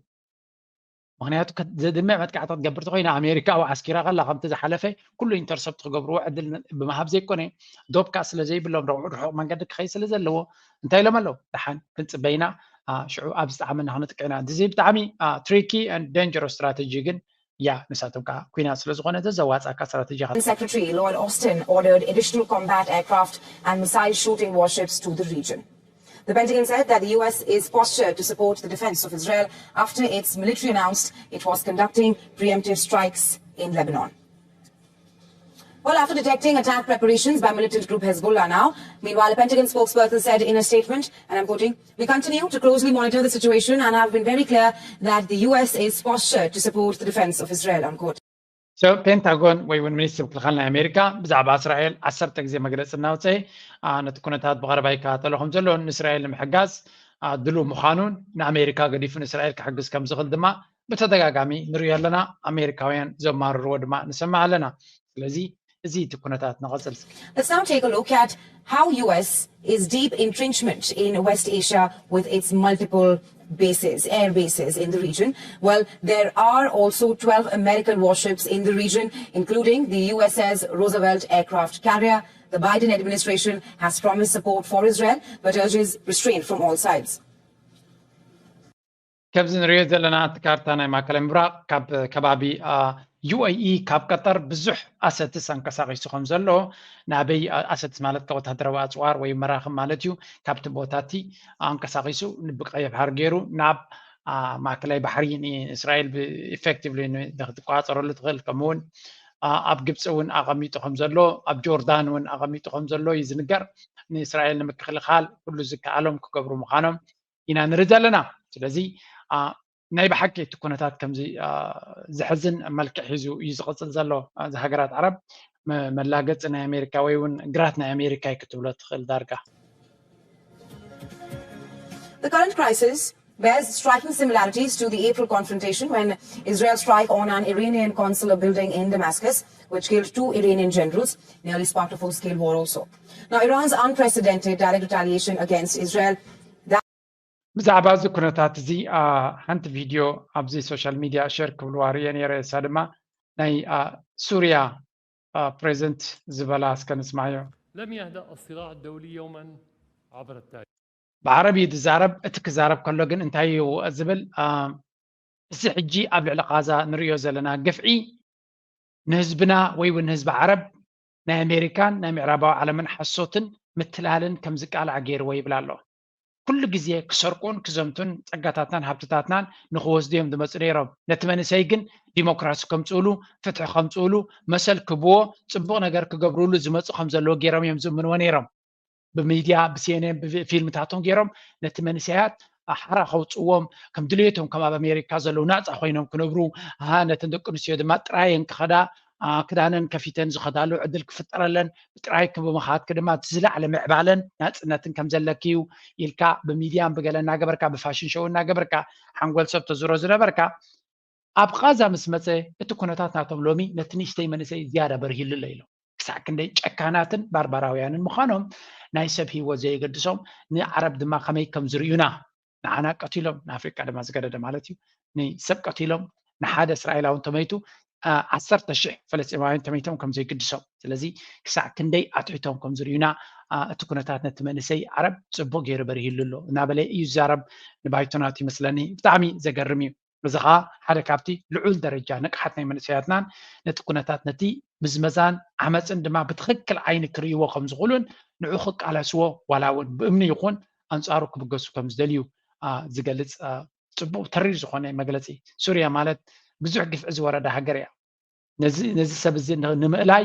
ምክንያቱ ዘድምዕ መጥቃዕቲ ክትገብር ተኮይና ኣሜሪካ ኣብ ዓስኪራ ከላ ከምቲ ዝሓለፈ ኩሉ ኢንተርሰፕት ክገብርዎ ዕድል ብምሃብ ዘይኮነ፣ ዶብ ከዓ ስለ ዘይብሎም ርሑቕ ርሑቕ መንገዲ ክኸይ ስለ ዘለዎ እንታይ ኢሎም ኣለዉ? ደሓን ክንፅበይና ሽዑ ኣብ ዝጠዓመና ክነጥቅዕና። እዚ ብጣዕሚ tricky and dangerous strategy ግን ያ ንሳቶም ከዓ ኩናት ስለ ዝኾነ ዘዘዋፅኣካ ስትራተጂ ኢኻ። Secretary Lloyd Austin ordered additional combat aircraft and missile shooting warships to the region. The Pentagon said that the U S is postured to support the defense of Israel after its military announced it was conducting preemptive strikes in Lebanon. Well, after detecting attack preparations by militant group Hezbollah now, meanwhile, a Pentagon spokesperson said in a statement, and I'm quoting, "We continue to closely monitor the situation and have been very clear that the U S is postured to support the defense of Israel," unquote. ፔንታጎን ወይ እውን ሚኒስትር ምክልኻል ናይ ኣሜሪካ ብዛዕባ እስራኤል ዓሰርተ ግዜ መግለፂ እናውፀኤ ነቲ ኩነታት ብቐረባ ይከታተሎ ከም ዘሎ ንእስራኤል ንምሕጋዝ ድሉው ምዃኑን ንኣሜሪካ ገዲፉ ንእስራኤል ክሕግዝ ከም ዝኽእል ድማ ብተደጋጋሚ ንሪኦ ኣለና። ኣሜሪካውያን ዘማርርዎ ድማ ንሰምዕ ኣለና። ስለዚ እዚ እቲ ኩነታት ንቐፅል። Let's now take a look at how U S is deep entrenchment in West Asia with its multiple bases, air bases in the region. Well, there are also twelve American warships in the region, including the U S S Roosevelt aircraft carrier. The Biden administration has promised support for Israel, but urges restraint from all sides. ከምዚ ንሪኦ ዘለና እቲ ካርታ ናይ ማእከላይ ምብራቕ ካብ ከባቢ ዩ ኤ ኢ ካብ ቀጠር ብዙሕ ኣሰትስ ኣንቀሳቒሱ ከም ዘሎ ናበይ ኣሰትስ ማለት ወታደራዊ ኣፅዋር ወይ መራኽብ ማለት እዩ ካብቲ ቦታ እቲ ኣንቀሳቒሱ ብቀይሕ ባሕሪ ገይሩ ናብ ማእከላይ ባሕሪ ንእስራኤል ኢፌክቲቭሊ ክትቆፃፀረሉ ትኽእል ከምኡውን ኣብ ግብፂ እውን ኣቐሚጡ ከም ዘሎ ኣብ ጆርዳን እውን ኣቐሚጡ ከም ዘሎ እዩ ዝንገር። ንእስራኤል ንምክልኻል ኩሉ ዝከኣሎም ክገብሩ ምዃኖም ኢና ንርኢ ዘለና። ስለዚ ናይ ብሓቂ እቲ ኩነታት ከምዚ ዘሕዝን መልክዕ ሒዙ እዩ ዝቕፅል ዘሎ። እዚ ሃገራት ዓረብ መላገፂ ናይ ኣሜሪካ ወይ እውን ግራት ናይ ኣሜሪካ እዩ ክትብሎ ትኽእል ዳርጋ። The current crisis bears striking similarities to the April confrontation when Israel struck on an Iranian consular building in Damascus, which killed two Iranian generals, nearly sparked a full-scale war also. Now, Iran's unprecedented direct retaliation against Israel. ብዛዕባ እዚ ኩነታት እዚ ሓንቲ ቪድዮ ኣብዚ ሶሻል ሚድያ ሸር ክብልዋ ርእየ ነይረ። እሳ ድማ ናይ ሱርያ ፕሬዚደንት ዝበላ እስከ ንስማዮ። لم يهدأ الصراع الدولي يوما عبر التاريخ. ብዓረብ እዩ ዝዛረብ። እቲ ክዛረብ ከሎ ግን እንታይ እዩ ዝብል? እዚ ሕጂ ኣብ ልዕሊ ቃዛ ንሪኦ ዘለና ግፍዒ ንህዝብና ወይ እውን ንህዝቢ ዓረብ ናይ ኣሜሪካን ናይ ምዕራባዊ ዓለምን ሓሶትን ምትላልን ከም ዝቃላዕ ገይርዎ ይብል ኣሎ። ኩሉ ግዜ ክሰርቁን ክዘምቱን ጸጋታትናን ሃብትታትናን ንኽወስዱ እዮም ዝመፁ ነይሮም። ነቲ መንእሰይ ግን ዲሞክራሲ ከምፅእሉ፣ ፍትሒ ከምፅእሉ፣ መሰል ክብዎ፣ ፅቡቕ ነገር ክገብርሉ ዝመፁ ከም ዘለዉ ገይሮም እዮም ዝእምንዎ ነይሮም። ብሚድያ ብሲኤንኤን ብፊልምታቶም ገይሮም ነቲ መንእሰያት ሓራ ከውፅዎም ከም ድልየቶም ከም ኣብ ኣሜሪካ ዘለዉ ናፃ ኮይኖም ክነብሩ ነተን ደቂ ኣንስትዮ ድማ ጥራየን ክኸዳ ክዳነን ከፊተን ዝኸዳሉ ዕድል ክፍጠረለን ብጥራይኪ ብምኻድኪ ድማ እቲ ዝለዓለ ምዕባለን ናፅነትን ከም ዘለኪ እዩ ኢልካ ብሚድያን ብገለ እናገበርካ ብፋሽን ሾው እናገበርካ ሓንጎል ሰብ ተዝሮ ዝነበርካ ኣብ ቃዛ ምስ መፀ እቲ ኩነታት ናቶም ሎሚ ነቲ ንእሽተይ መንእሰይ ዝያዳ በርሂሉ ኣሎ ኢሎም። ክሳዕ ክንደይ ጨካናትን ባርባራውያንን ምዃኖም ናይ ሰብ ህይወት ዘየገድሶም ንዓረብ ድማ ከመይ ከም ዝርእዩና ንዓና ቀቲሎም ንኣፍሪቃ ድማ ዝገደደ ማለት እዩ ንሰብ ቀቲሎም ንሓደ እስራኤላዊ እንተመይቱ ዓሰርተ ሽሕ ፈለስጢማውያን ተመይቶም ከም ዘይግድሶም ስለዚ ክሳዕ ክንደይ ኣትሒቶም ከም ዝርእዩና እቲ ኩነታት ነቲ መንእሰይ ዓረብ ፅቡቅ ገይሩ በሪሂሉ ኣሎ እናበለ እዩ ዝዛረብ ንባይቶናት ይመስለኒ ብጣዕሚ ዘገርም እዩ እዚ ከዓ ሓደ ካብቲ ልዑል ደረጃ ንቅሓት ናይ መንእሰያትናን ነቲ ኩነታት ነቲ ብዝመዛን ዓመፅን ድማ ብትክክል ዓይኒ ክርእይዎ ከም ዝኽእሉን ንዑ ክቃለስዎ ዋላ እውን ብእምኒ ይኹን ኣንፃሩ ክብገሱ ከም ዝደልዩ ዝገልፅ ፅቡቅ ተሪር ዝኾነ መግለፂ ሱርያ ማለት ብዙሕ ግፍዒ ዝወረዳ ሃገር እያ ነዚ ሰብ እዚ ንምእላይ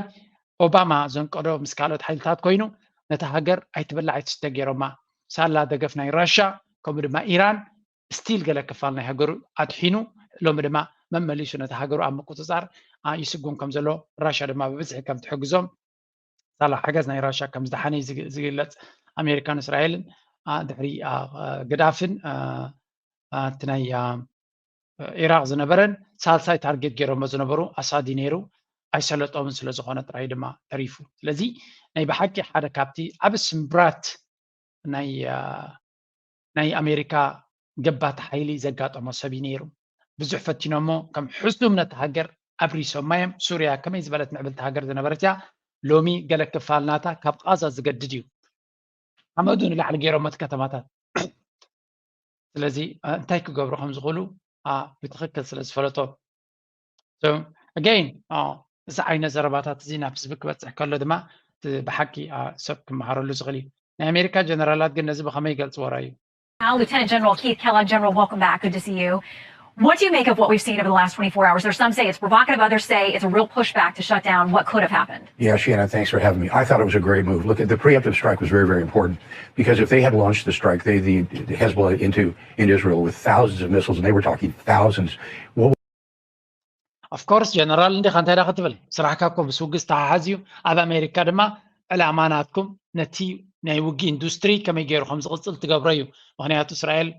ኦባማ ዘንቀዶ ምስ ካልኦት ሓይልታት ኮይኑ ነታ ሃገር ኣይትበላዕ ኣይትስተ ገይሮማ ሳላ ደገፍ ናይ ራሻ ከምኡ ድማ ኢራን ስቲል ገለ ክፋል ናይ ሃገሩ ኣድሒኑ ሎሚ ድማ መመሊሱ ነቲ ሃገሩ ኣብ ምቁፅፃር ይስጉም ከም ዘሎ ራሻ ድማ ብብዝሒ ከም ትሕግዞም ሳላ ሓገዝ ናይ ራሻ ከም ዝደሓነ ዝግለፅ ኣሜሪካን እስራኤልን ድሕሪ ግዳፍን እቲ ናይ ኢራቅ ዝነበረን ሳልሳይ ታርጌት ገይሮሞ ዝነበሩ ኣሳዲ ነይሩ። ኣይሰለጦምን ስለ ዝኾነ ጥራይ ድማ ተሪፉ። ስለዚ ናይ ብሓቂ ሓደ ካብቲ ዓቢ ስምብራት ናይ ኣሜሪካ ገባቲ ሓይሊ ዘጋጠሞ ሰብ እዩ ነይሩ። ብዙሕ ፈቲኖሞ ከም ሕሱም ነቲ ሃገር ኣብሪሶማ እዮም። ሱርያ ከመይ ዝበለት ምዕብልቲ ሃገር ዝነበረት እያ። ሎሚ ገለ ክፋል ናታ ካብ ቃዛ ዝገድድ እዩ። ሓመዱ ንላዕሊ ገይሮሞ እቲ ከተማታት። ስለዚ እንታይ ክገብሩ ከም ዝኽእሉ ብትኽክል ስለ ዝፈለጦ ኣገይን እዚ ዓይነት ዘረባታት እዚ ናብ ህዝቢ ክበፅሕ ከሎ ድማ ብሓቂ ሰብ ክመሃረሉ ዝኽእል እዩ። ናይ ኣሜሪካ ጀነራላት ግን ነዚ ብኸመይ ይገልፅዎ ራዩ? Lieutenant General Keith Kellogg, General, welcome back. Good to see you. What do you make of what we've seen over the last twenty-four hours? There's some say it's provocative, others say it's a real pushback to shut down what could have happened. Yeah, Shannon, thanks for having me. I thought it was a great move. Look, the preemptive strike was very, very important because if they had launched the strike, they, the Hezbollah into, into Israel with thousands of missiles, and they were talking thousands. What Of course ጀነራል እንዲኻ እንታይ ዳ ክትብል ስራሕካ እኮ ምስ ውግእ ዝተሓሓዝ እዩ። ኣብ ኣሜሪካ ድማ ዕላማ ናትኩም ነቲ ናይ ውግእ ኢንዱስትሪ ከመይ ገይሩ ከም ዝቕፅል ትገብሮ እዩ። ምክንያቱ እስራኤል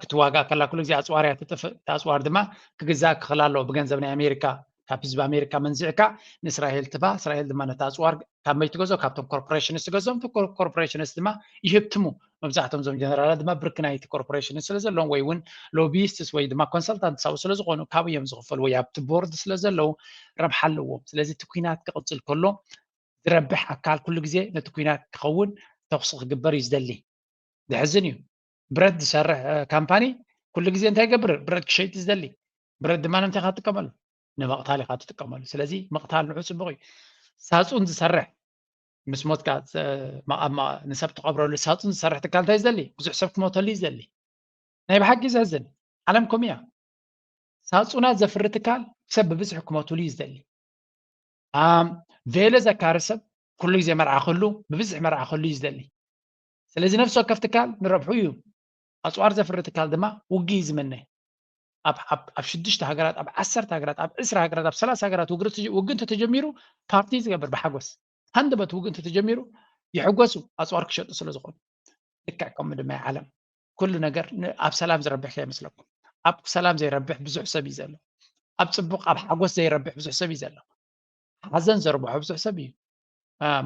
ክትዋጋእ ከላ ኩሉ ግዜ ኣፅዋር እያ ትጥፍእ። እቲ ኣፅዋር ድማ ክግዛእ ክኽእል ኣለዎ ብገንዘብ ናይ ኣሜሪካ። ካብ ህዝቢ ኣሜሪካ መንዚዕካ ንእስራኤል ትባ። እስራኤል ድማ ነቲ ኣፅዋር ካብ መይ ትገዝኦ? ካብቶም ኮርፖሬሽንስ ትገዝኦም። ኮርፖሬሽንስ ድማ ይህብትሙ። መብዛሕቶም እዞም ጀነራላት ድማ ብርኪ ናይቲ ኮርፖሬሽን ስለ ዘለዎም ወይ እውን ሎቢስትስ ወይ ድማ ኮንሰልታንትስ ኣብኡ ስለ ዝኾኑ ካብኡ እዮም ዝኽፈሉ ወይ ኣብቲ ቦርድ ስለ ዘለዉ ረብሓ ኣለዎም። ስለዚ እቲ ኲናት ክቕፅል ከሎ ዝረብሕ ኣካል ኩሉ ግዜ ነቲ ኲናት ክኸውን ተኹሲ ክግበር እዩ ዝደሊ። ዘሕዝን እዩ። ብረት ዝሰርሕ ካምፓኒ ኩሉ ግዜ እንታይ ይገብር? ብረት ክሸይጥ ዝደሊ። ብረት ድማ ንምንታይ ኢኻ ትጥቀመሉ? ንምቕታል ኢኻ ትጥቀመሉ። ስለዚ ምቕታል ንዑ ፅቡቕ እዩ። ሳፁን ዝሰርሕ ምስ ሞትካ ንሰብ ትቐብረሉ ሳፁን ዝሰርሕ ትካል እንታይ ዝደሊ? ብዙሕ ሰብ ክሞተሉ እዩ ዝደሊ። ናይ ብሓቂ ዘሕዝን። ዓለም ከምኡ እያ። ሳፁናት ዘፍሪ ትካል ሰብ ብብዝሒ ክሞትሉ እዩ ዝደሊ። ቬሎ ዘካሪ ሰብ ኩሉ ግዜ መርዓ ክህሉ ብብዝሒ መርዓ ክህሉ እዩ ዝደሊ። ስለዚ ነፍሲ ወከፍ ትካል ንረብሑ እዩ። ኣፅዋር ዘፍሪ ትካል ድማ ውግእ እዩ ዝምነ። ኣብ ሽዱሽተ ሃገራት፣ ኣብ ዓሰርተ ሃገራት፣ ኣብ ዕስራ ሃገራት፣ ኣብ ሰላሳ ሃገራት ውግእ እንተተጀሚሩ ፓርቲ ዝገብር ብሓጎስ ሃንደበት ውግእ እንተተጀሚሩ ይሕጎሱ ኣፅዋር ክሸጡ ስለ ዝኾኑ። ልክዕ ከምኡ ድማ ዓለም ኩሉ ነገር ኣብ ሰላም ዝረብሕ ከይመስለኩም። ኣብ ሰላም ዘይረብሕ ብዙሕ ሰብ እዩ ዘሎ። ኣብ ፅቡቕ ኣብ ሓጎስ ዘይረብሕ ብዙሕ ሰብ እዩ ዘሎ። ሓዘን ዘርብሖ ብዙሕ ሰብ እዩ።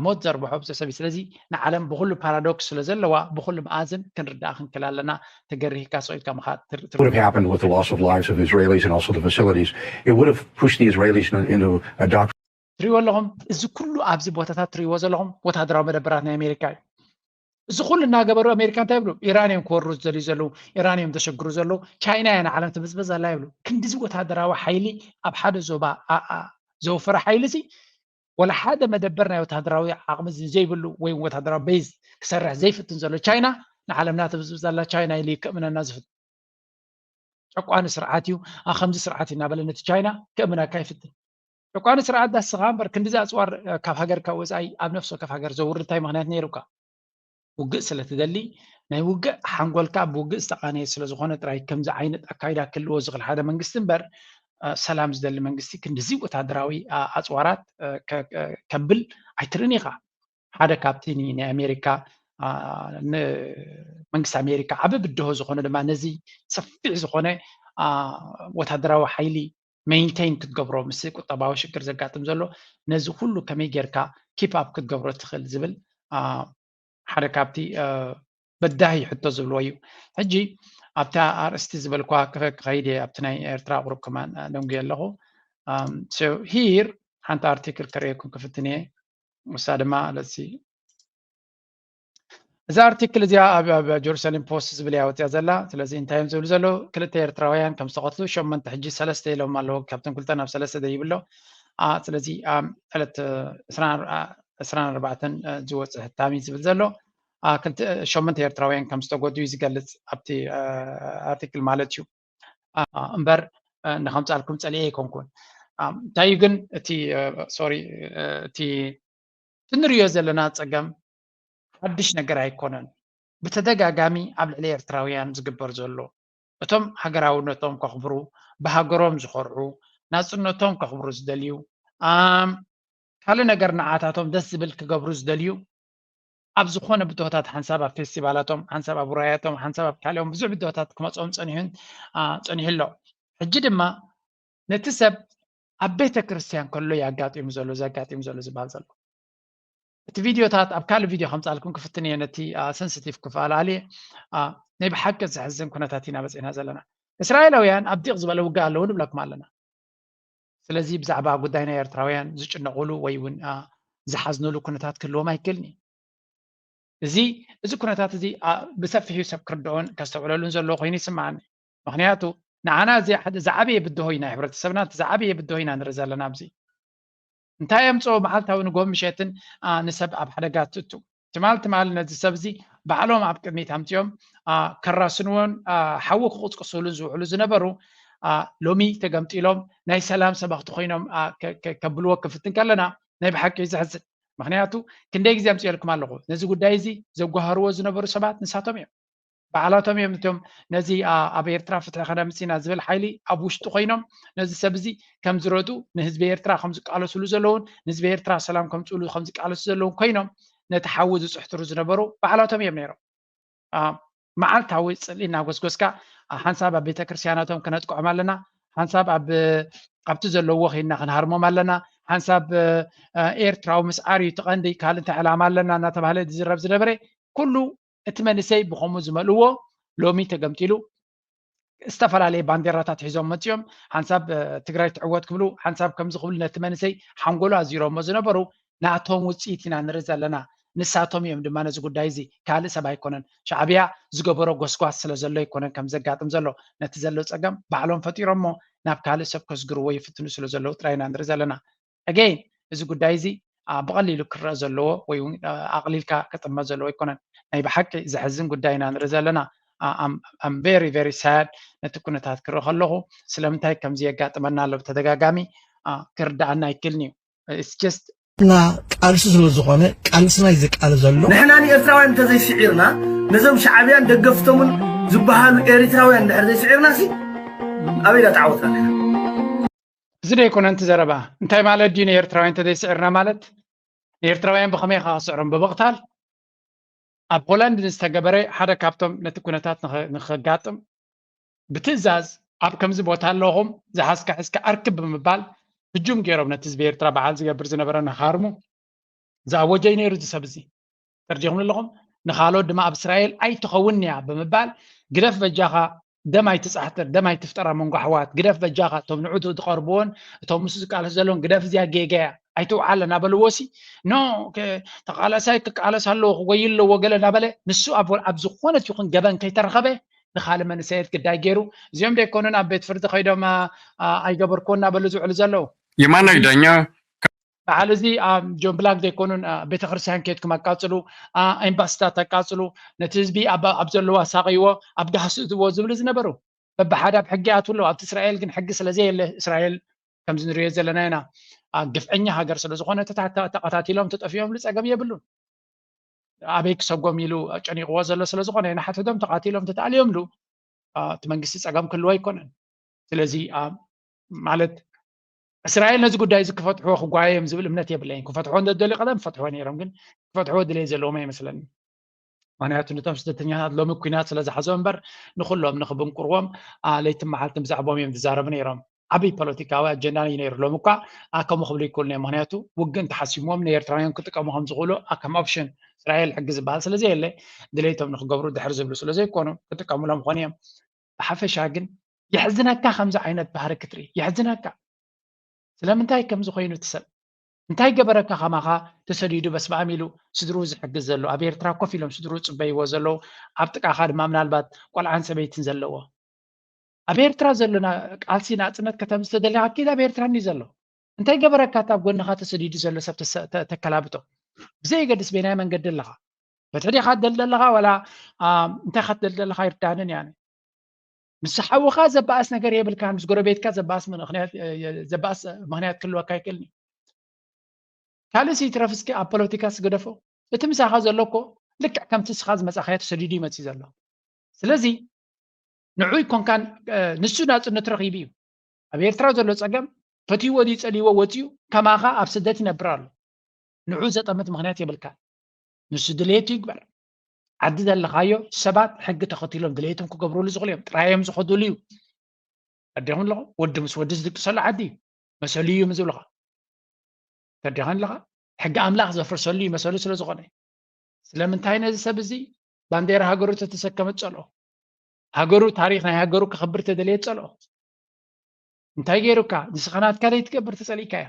ሞት ዘርብሖ ብዙሕ ሰብ እዩ። ስለዚ ንዓለም ብኩሉ ፓራዶክስ ስለ ዘለዋ ብኩሉ መኣዝን ክንርዳእ ክንክል ኣለና። ተገሪህካ ሰቂልካ ምኻድ would have happened with the loss of lives of Israelis and also the facilities. It would have pushed the Israelis into a doctrine. ትሪእዎ ኣለኹም። እዚ ኩሉ ኣብዚ ቦታታት ትሪእዎ ዘለኹም ወታደራዊ መደበራት ናይ ኣሜሪካ እዩ። እዚ ኩሉ እናገበሩ ኣሜሪካ እንታይ ይብሉ? ኢራን እዮም ክወሩ ዝደልዩ ዘለዉ፣ ኢራን እዮም ዘሸግሩ ዘለዉ፣ ቻይና እያ ንዓለም ትብዝበዝ ኣላ ይብሉ። ክንዲዚ ወታደራዊ ሓይሊ ኣብ ሓደ ዞባ ዘወፈረ ሓይሊ እዚ ወላ ሓደ መደበር ናይ ወታደራዊ ዓቕሚ ዘይብሉ ወይ ወታደራዊ ቤዝ ክሰርሕ ዘይፍትን ዘሎ ቻይና ንዓለምና ትብዝብዝ ኣላ። ቻይና ኢሉ ከእምነና ዝፍትን ጨቋኒ ስርዓት እዩ። ከምዚ ስርዓት እዩ እናበለ ነቲ ቻይና ከእምነካ ይፍትን። ጨቋኒ ስርዓት ዳስኻ እምበር ክንዲዚ ኣፅዋር ካብ ሃገር ካብ ወፃኢ ኣብ ነፍሲ ወከፍ ሃገር ዘውርድ እንታይ ምክንያት ነይሩካ? ውግእ ስለ ትደሊ ናይ ውግእ ሓንጎልካ ብውግእ ዝተቓነየ ስለ ዝኾነ ጥራይ ከምዚ ዓይነት ኣካይዳ ክህልዎ ዝኽእል ሓደ መንግስቲ እምበር ሰላም ዝደሊ መንግስቲ ክንድዚ ወታደራዊ ኣፅዋራት ከብል ኣይትርእን ኢኻ። ሓደ ካብቲ ናይ ኣሜሪካ መንግስቲ ኣሜሪካ ዓቢ ብድሆ ዝኾነ ድማ ነዚ ሰፊሕ ዝኾነ ወታደራዊ ሓይሊ ሜንቴን ክትገብሮ ምስ ቁጠባዊ ሽግር ዘጋጥም ዘሎ ነዚ ኩሉ ከመይ ጌርካ ኪፕ ኣፕ ክትገብሮ ትኽእል ዝብል ሓደ ካብቲ በዳሂ ሕቶ ዝብልዎ እዩ። ሕጂ ኣብታ ኣርእስቲ ዝበልኳ ክኸይድ እየ ኣብቲ ናይ ኤርትራ ቁሩብ ከማን ደንጉየ ኣለኹ። ሂር ሓንቲ ኣርቲክል ከርእየኩም ክፍትን እየ። ንሳ ድማ let's see እዛ ኣርቲክል እዚኣ ኣብ ጀሩሳሌም ፖስት ዝብል እያ ወፅያ ዘላ። ስለዚ እንታይ እዮም ዝብሉ ዘለዉ? ክልተ ኤርትራውያን ከም ዝተቐትሉ ሸመንተ ሕጂ ሰለስተ ኢሎም ኣለዉ። ካብቶም ክልተ ናብ ሰለስተ ደይብሎ። ስለዚ ዕለት ዕስራን ኣርባዕተን ዝወፅእ ሕታሚ ዝብል ዘሎ ሸመንተ ኤርትራውያን ከም ዝተጎዱ እዩ ዝገልፅ ኣብቲ ኣርቲክል ማለት እዩ። እምበር ንከምፃልኩም ፀሊኤ ኣይኮንኩን። እንታይ እዩ ግን እቲ ሶሪ እቲ ትንሪዮ ዘለና ፀገም ሓድሽ ነገር ኣይኮነን። ብተደጋጋሚ ኣብ ልዕሊ ኤርትራውያን ዝግበር ዘሎ እቶም ሃገራውነቶም ከኽብሩ ብሃገሮም ዝኾርዑ ናፅነቶም ከኽብሩ ዝደልዩ ካልእ ነገር ንዓታቶም ደስ ዝብል ክገብሩ ዝደልዩ ኣብ ዝኾነ ብድሆታት ሓንሳብ ኣብ ፌስቲቫላቶም፣ ሓንሳብ ኣብ ውራያቶም፣ ሓንሳብ ኣብ ካልኦም ብዙሕ ብድሆታት ክመፅኦም ፀኒሑን አ፣ ፀኒሑ ኣሎ። ሕጂ ድማ ነቲ ሰብ ኣብ ቤተ ክርስቲያን ከሎ የጋጢሙ ዘሎ ዘጋጢሙ ዘሎ ዝበሃል ዘሎ እቲ ቪድዮታት ኣብ ካልእ ቪድዮ ከምፃልኩም ክፍትን እየ ነቲ ሰንስቲቭ ክፈላለየ ናይ ብሓቂ ዘሕዝን ኩነታት ኢና በፂሕና ዘለና። እስራኤላውያን ኣብ ዲቕ ዝበለ ውግእ ኣለዉ ንብለኩም ኣለና። ስለዚ ብዛዕባ ጉዳይ ናይ ኤርትራውያን ዝጭነቑሉ ወይ እውን ዝሓዝኑሉ ኩነታት ክህልዎም ኣይክእልን እዩ። እዚ እዚ ኩነታት እዚ ብሰፊሑ ሰብ ክርድኦን ከስተውዕለሉን ዘለዎ ኮይኑ ይስምዓኒ። ምክንያቱ ንዓና እዚ ሓደ ዝዓበየ ብድሆ ኢና፣ ሕብረተሰብና እቲ ዝዓበየ ብድሆ ኢና ንርኢ ዘለና ኣብዚ። እንታይ የምፅኦ መዓልታዊ ንጎም ምሸትን ንሰብ ኣብ ሓደጋ ትእቱ። ትማል ትማል ነዚ ሰብ እዚ ባዕሎም ኣብ ቅድሚት ኣምፅኦም ከራስንዎን ሓዊ ክቕፅቅስሉን ዝውዕሉ ዝነበሩ ሎሚ ተገምጢሎም ናይ ሰላም ሰበኽቲ ኮይኖም ከብልዎ ክፍትን ከለና ናይ ብሓቂ ዘሕዝን። ምክንያቱ ክንደይ ግዜ ኣምፅኦልኩም ኣለኹ፣ ነዚ ጉዳይ እዚ ዘጓሃርዎ ዝነበሩ ሰባት ንሳቶም እዮም። ባዕላቶም እዮም እቶም ነዚ ኣብ ኤርትራ ፍትሒ ከነምፅና ዝብል ሓይሊ ኣብ ውሽጡ ኮይኖም ነዚ ሰብ እዚ ከም ዝረዱ ንህዝቢ ኤርትራ ከም ዝቃለስሉ ዘለውን ንህዝቢ ኤርትራ ሰላም ከምፅእሉ ከም ዝቃለሱ ዘለውን ኮይኖም ነቲ ሓዊ ዝፅሕትሩ ዝነበሩ ባዕላቶም እዮም ነይሮም። መዓልታዊ ፅልኢ እናጎስጎስካ ሓንሳብ ኣብ ቤተክርስትያናቶም ከነጥቅዖም ኣለና፣ ሓንሳብ ኣብ ኣብቲ ዘለዎ ከይድና ክንሃርሞም ኣለና፣ ሓንሳብ ኤርትራዊ ምስዓር እዩ እቲ ቀንዲ፣ ካልእ እንታይ ዕላማ ኣለና እናተባህለ ዝዝረብ ዝነበረ ኩሉ እቲ መንእሰይ ብኸምኡ ዝመልእዎ ሎሚ ተገምጢሉ ዝተፈላለየ ባንዴራታት ሒዞም መፅኦም ሓንሳብ ትግራይ ትዕወት ክብሉ ሓንሳብ ከምዚ ክብሉ ነቲ መንእሰይ ሓንጎሉ ኣዚሮሞ ዝነበሩ ናቶም ውፅኢት ኢና ንርኢ ዘለና። ንሳቶም እዮም ድማ ነዚ ጉዳይ እዚ ካልእ ሰብ ኣይኮነን ሻዕብያ ዝገበሮ ጎስጓስ ስለ ዘሎ ኣይኮነን ከም ዘጋጥም ዘሎ ነቲ ዘሎ ፀገም ባዕሎም ፈጢሮሞ ናብ ካልእ ሰብ ከስግርዎ ይፍትኑ ስለ ዘለዉ ጥራይ ኢና ንርኢ ዘለና። Again እዚ ጉዳይ እዚ ብቐሊሉ ክረአ ዘለዎ ወይ እውን ኣቕሊልካ ክጥመት ዘለዎ ኣይኮነን። ናይ ብሓቂ ዘሕዝን ጉዳይ ኢና ንርኢ ዘለና። I'm very very sad ነቲ ኩነታት ክርኢ ከለኹ ስለምንታይ ከምዚ የጋጥመና ኣሎ ብተደጋጋሚ ክርዳኣና ኣይክእልን እዩ። It's just ና ቃልሲ ስለ ዝኾነ ቃልስና እዩ ዝቃለ ዘሎ። ንሕና ንኤርትራውያን እንተዘይስዒርና ነዞም ሻዕብያን ደገፍቶምን ዝበሃሉ ኤሪትራውያን እንድሕር ዘይስዒርና ሲ ኣበይ ዳ ተዓወትና ኣለና። እዚ ዶ ኣይኮነን እቲ ዘረባ? እንታይ ማለት ድዩ ንኤርትራውያን እንተዘይስዒርና ማለት? ንኤርትራውያን ብኸመይ ኢኻ ክስዕሮም? ብምቕታል? ኣብ ሆላንድ ንዝተገበረ ሓደ ካብቶም ነቲ ኩነታት ንኸጋጥም ብትእዛዝ ኣብ ከምዚ ቦታ ኣለኹም ዝሓዝካ ሒዝካ ኣርክብ ብምባል ህጁም ገይሮም ነቲ ህዝቢ ኤርትራ በዓል ዝገብር ዝነበረ ንኻርሙ ዝኣወጀ እዩ ነይሩ እዚ ሰብ እዚ። ተርዲኹም ኣለኹም። ንኻልኦት ድማ ኣብ እስራኤል ኣይትኸውን እያ ብምባል ግደፍ በጃኻ ደም ኣይትጻሕጥር፣ ደም ኣይትፍጠር ኣብ መንጎ ኣሕዋት፣ ግደፍ በጃኻ እቶም ንዑ ዝቐርብዎን እቶም ምስ ዝቃለሱ ዘለውን ግደፍ እዚኣ ጌጋ እያ ኣይትውዓል እናበልዎ ሲ ኖ ተቃላሳይ ክቃለስ ኣለዎ ክጎይ ኣለዎ ገለ እናበለ ንሱ ኣብ ዝኾነት ይኹን ገበን ከይተረኸበ ንኻልእ መንእሰያት ግዳይ ገይሩ እዚኦም ደይኮኑን ኣብ ቤት ፍርዲ ከይዶም ኣይገበርክዎ እናበሉ ዝውዕሉ ዘለዉ። የማናይ ዳኛ በዓል እዚ ጆን ብላክ ዘይኮኑን ቤተክርስትያን ከድኩም ኣቃፅሉ፣ ኤምባሲታት ኣቃፅሉ፣ ነቲ ህዝቢ ኣብ ዘለዎ ኣሳቀይዎ ኣብ ጋህሲ እትዎ ዝብሉ ዝነበሩ በብሓደ ኣብ ሕጊ ይኣትዉ ኣለዉ። ኣብቲ እስራኤል ግን ሕጊ ስለዘየለ እስራኤል ከምዚ ንሪኦ ዘለና ኢና ግፍዐኛ ሃገር ስለዝኾነ ተታሕታ ተቐታቲሎም ተጠፊኦምሉ ፀገም የብሉን። ኣበይ ክሰጎም ኢሉ ጨኒቕዎ ዘሎ ስለዝኾነ ንሓትቶም ተቓቲሎም ተታኣልዮምሉ እቲ መንግስቲ ፀገም ክህልዎ ኣይኮነን። ስለዚ ማለት እስራኤል ነዚ ጉዳይ እዚ ክፈትሕዎ ክጓየዮም ዝብል እምነት የብለይን። ክፈትሕዎ እንተደልዩ ቀደም ፈትሕዎ ነይሮም፣ ግን ክፈትሕዎ ድሌት ዘለዎም ኣይመስለኒ። ምክንያቱ ነቶም ስደተኛታት ሎሚ ኩናት ስለ ዝሓዞም እምበር ንኩሎም ንክብንቁርዎም ለይትን መዓልትን ብዛዕባኦም እዮም ዝዛረቡ ነይሮም። ዓብይ ፖለቲካዊ ኣጀንዳ እዩ ነይሩ። ሎም እኳ ከምኡ ክብሉ ይክእሉ እዮም። ምክንያቱ ውግእ እንተሓሲሞም ንኤርትራውያን ክጥቀሙ ከም ዝኽእሉ ከም ኦፕሽን እስራኤል ሕጊ ዝበሃል ስለዘየለ ድሌቶም ንክገብሩ ድሕር ዝብሉ ስለዘይኮኑ ክጥቀሙሎም ኾኑ እዮም። ብሓፈሻ ግን የሕዝነካ ከምዚ ዓይነት ባህሪ ክትርኢ የሕዝነካ። ስለምንታይ ከምዚ ኮይኑ እቲ ሰብ እንታይ ገበረካ ከማኻ ተሰዲዱ በስማም ኢሉ ስድርኡ ዝሕግዝ ዘሎ ኣብ ኤርትራ ኮፍ ኢሎም ስድርኡ ፅበይዎ ዘለዉ ኣብ ጥቃኻ ድማ ምናልባት ቆልዓን ሰበይትን ዘለዎ ኣብ ኤርትራ ዘሎ ቃልሲ ናፅነት ከተምፅእ ተደሊኻ ኪድ ኣብ ኤርትራ እንዲ ዘሎ እንታይ ገበረካ እታ ኣብ ጎንኻ ተሰዲዱ ዘሎ ሰብ ተከላብጦ ብዘየገድስ በየናይ መንገዲ ኣለኻ በትሕዲኻ ትደሊ ዘለኻ ዋላ እንታይ ካ ትደሊ ዘለኻ ይርዳንን እያ ምስ ሓውኻ ዘበኣስ ነገር የብልካን ምስ ጎረቤትካ ዘበኣስ ዘበኣስ ምክንያት ክህልወካ ይክእልኒ ካልእ ይትረፍ እስኪ ኣብ ፖለቲካ ስገደፎ እቲ ምሳኻ ዘሎ እኮ ልክዕ ከምቲ እስኻ ዝመፃኻዮ ተሰዲዱ ይመፅእ ዘሎ ስለዚ ንዑ ይኮንካን ንሱ ናፅነቱ ረኺቡ እዩ ኣብ ኤርትራ ዘሎ ፀገም ፈትይዎ ድዩ ፀልይዎ ወፅዩ ከማኻ ኣብ ስደት ይነብር ኣሎ ንዑ ዘጠምት ምክንያት የብልካ ንሱ ድሌቱ ይግበር። ዓዲ ዘለኻዮ ሰባት ሕጊ ተኸቲሎም ድሌቶም ክገብሩሉ ዝኽእሉ እዮም። ጥራይ እዮም ዝኸዱሉ እዩ። ኣዴኹም ኣለኹ፣ ወዲ ምስ ወዲ ዝድቅሰሉ ዓዲ እዩ። መሰሉ እዩ ዝብልኻ። ተዲኻን ኣለኻ፣ ሕጊ ኣምላኽ ዘፍርሰሉ እዩ መሰሉ ስለ ዝኾነ። ስለምንታይ ነዚ ሰብ እዚ ባንዴራ ሃገሩ ተተሰከመ ጸልኦ? ሃገሩ፣ ታሪኽ ናይ ሃገሩ ክኽብር ተደልየ ጸልኦ? እንታይ ገይሩካ? ንስኻ ናትካ ዘይትገብር ተጸሊእካዮ።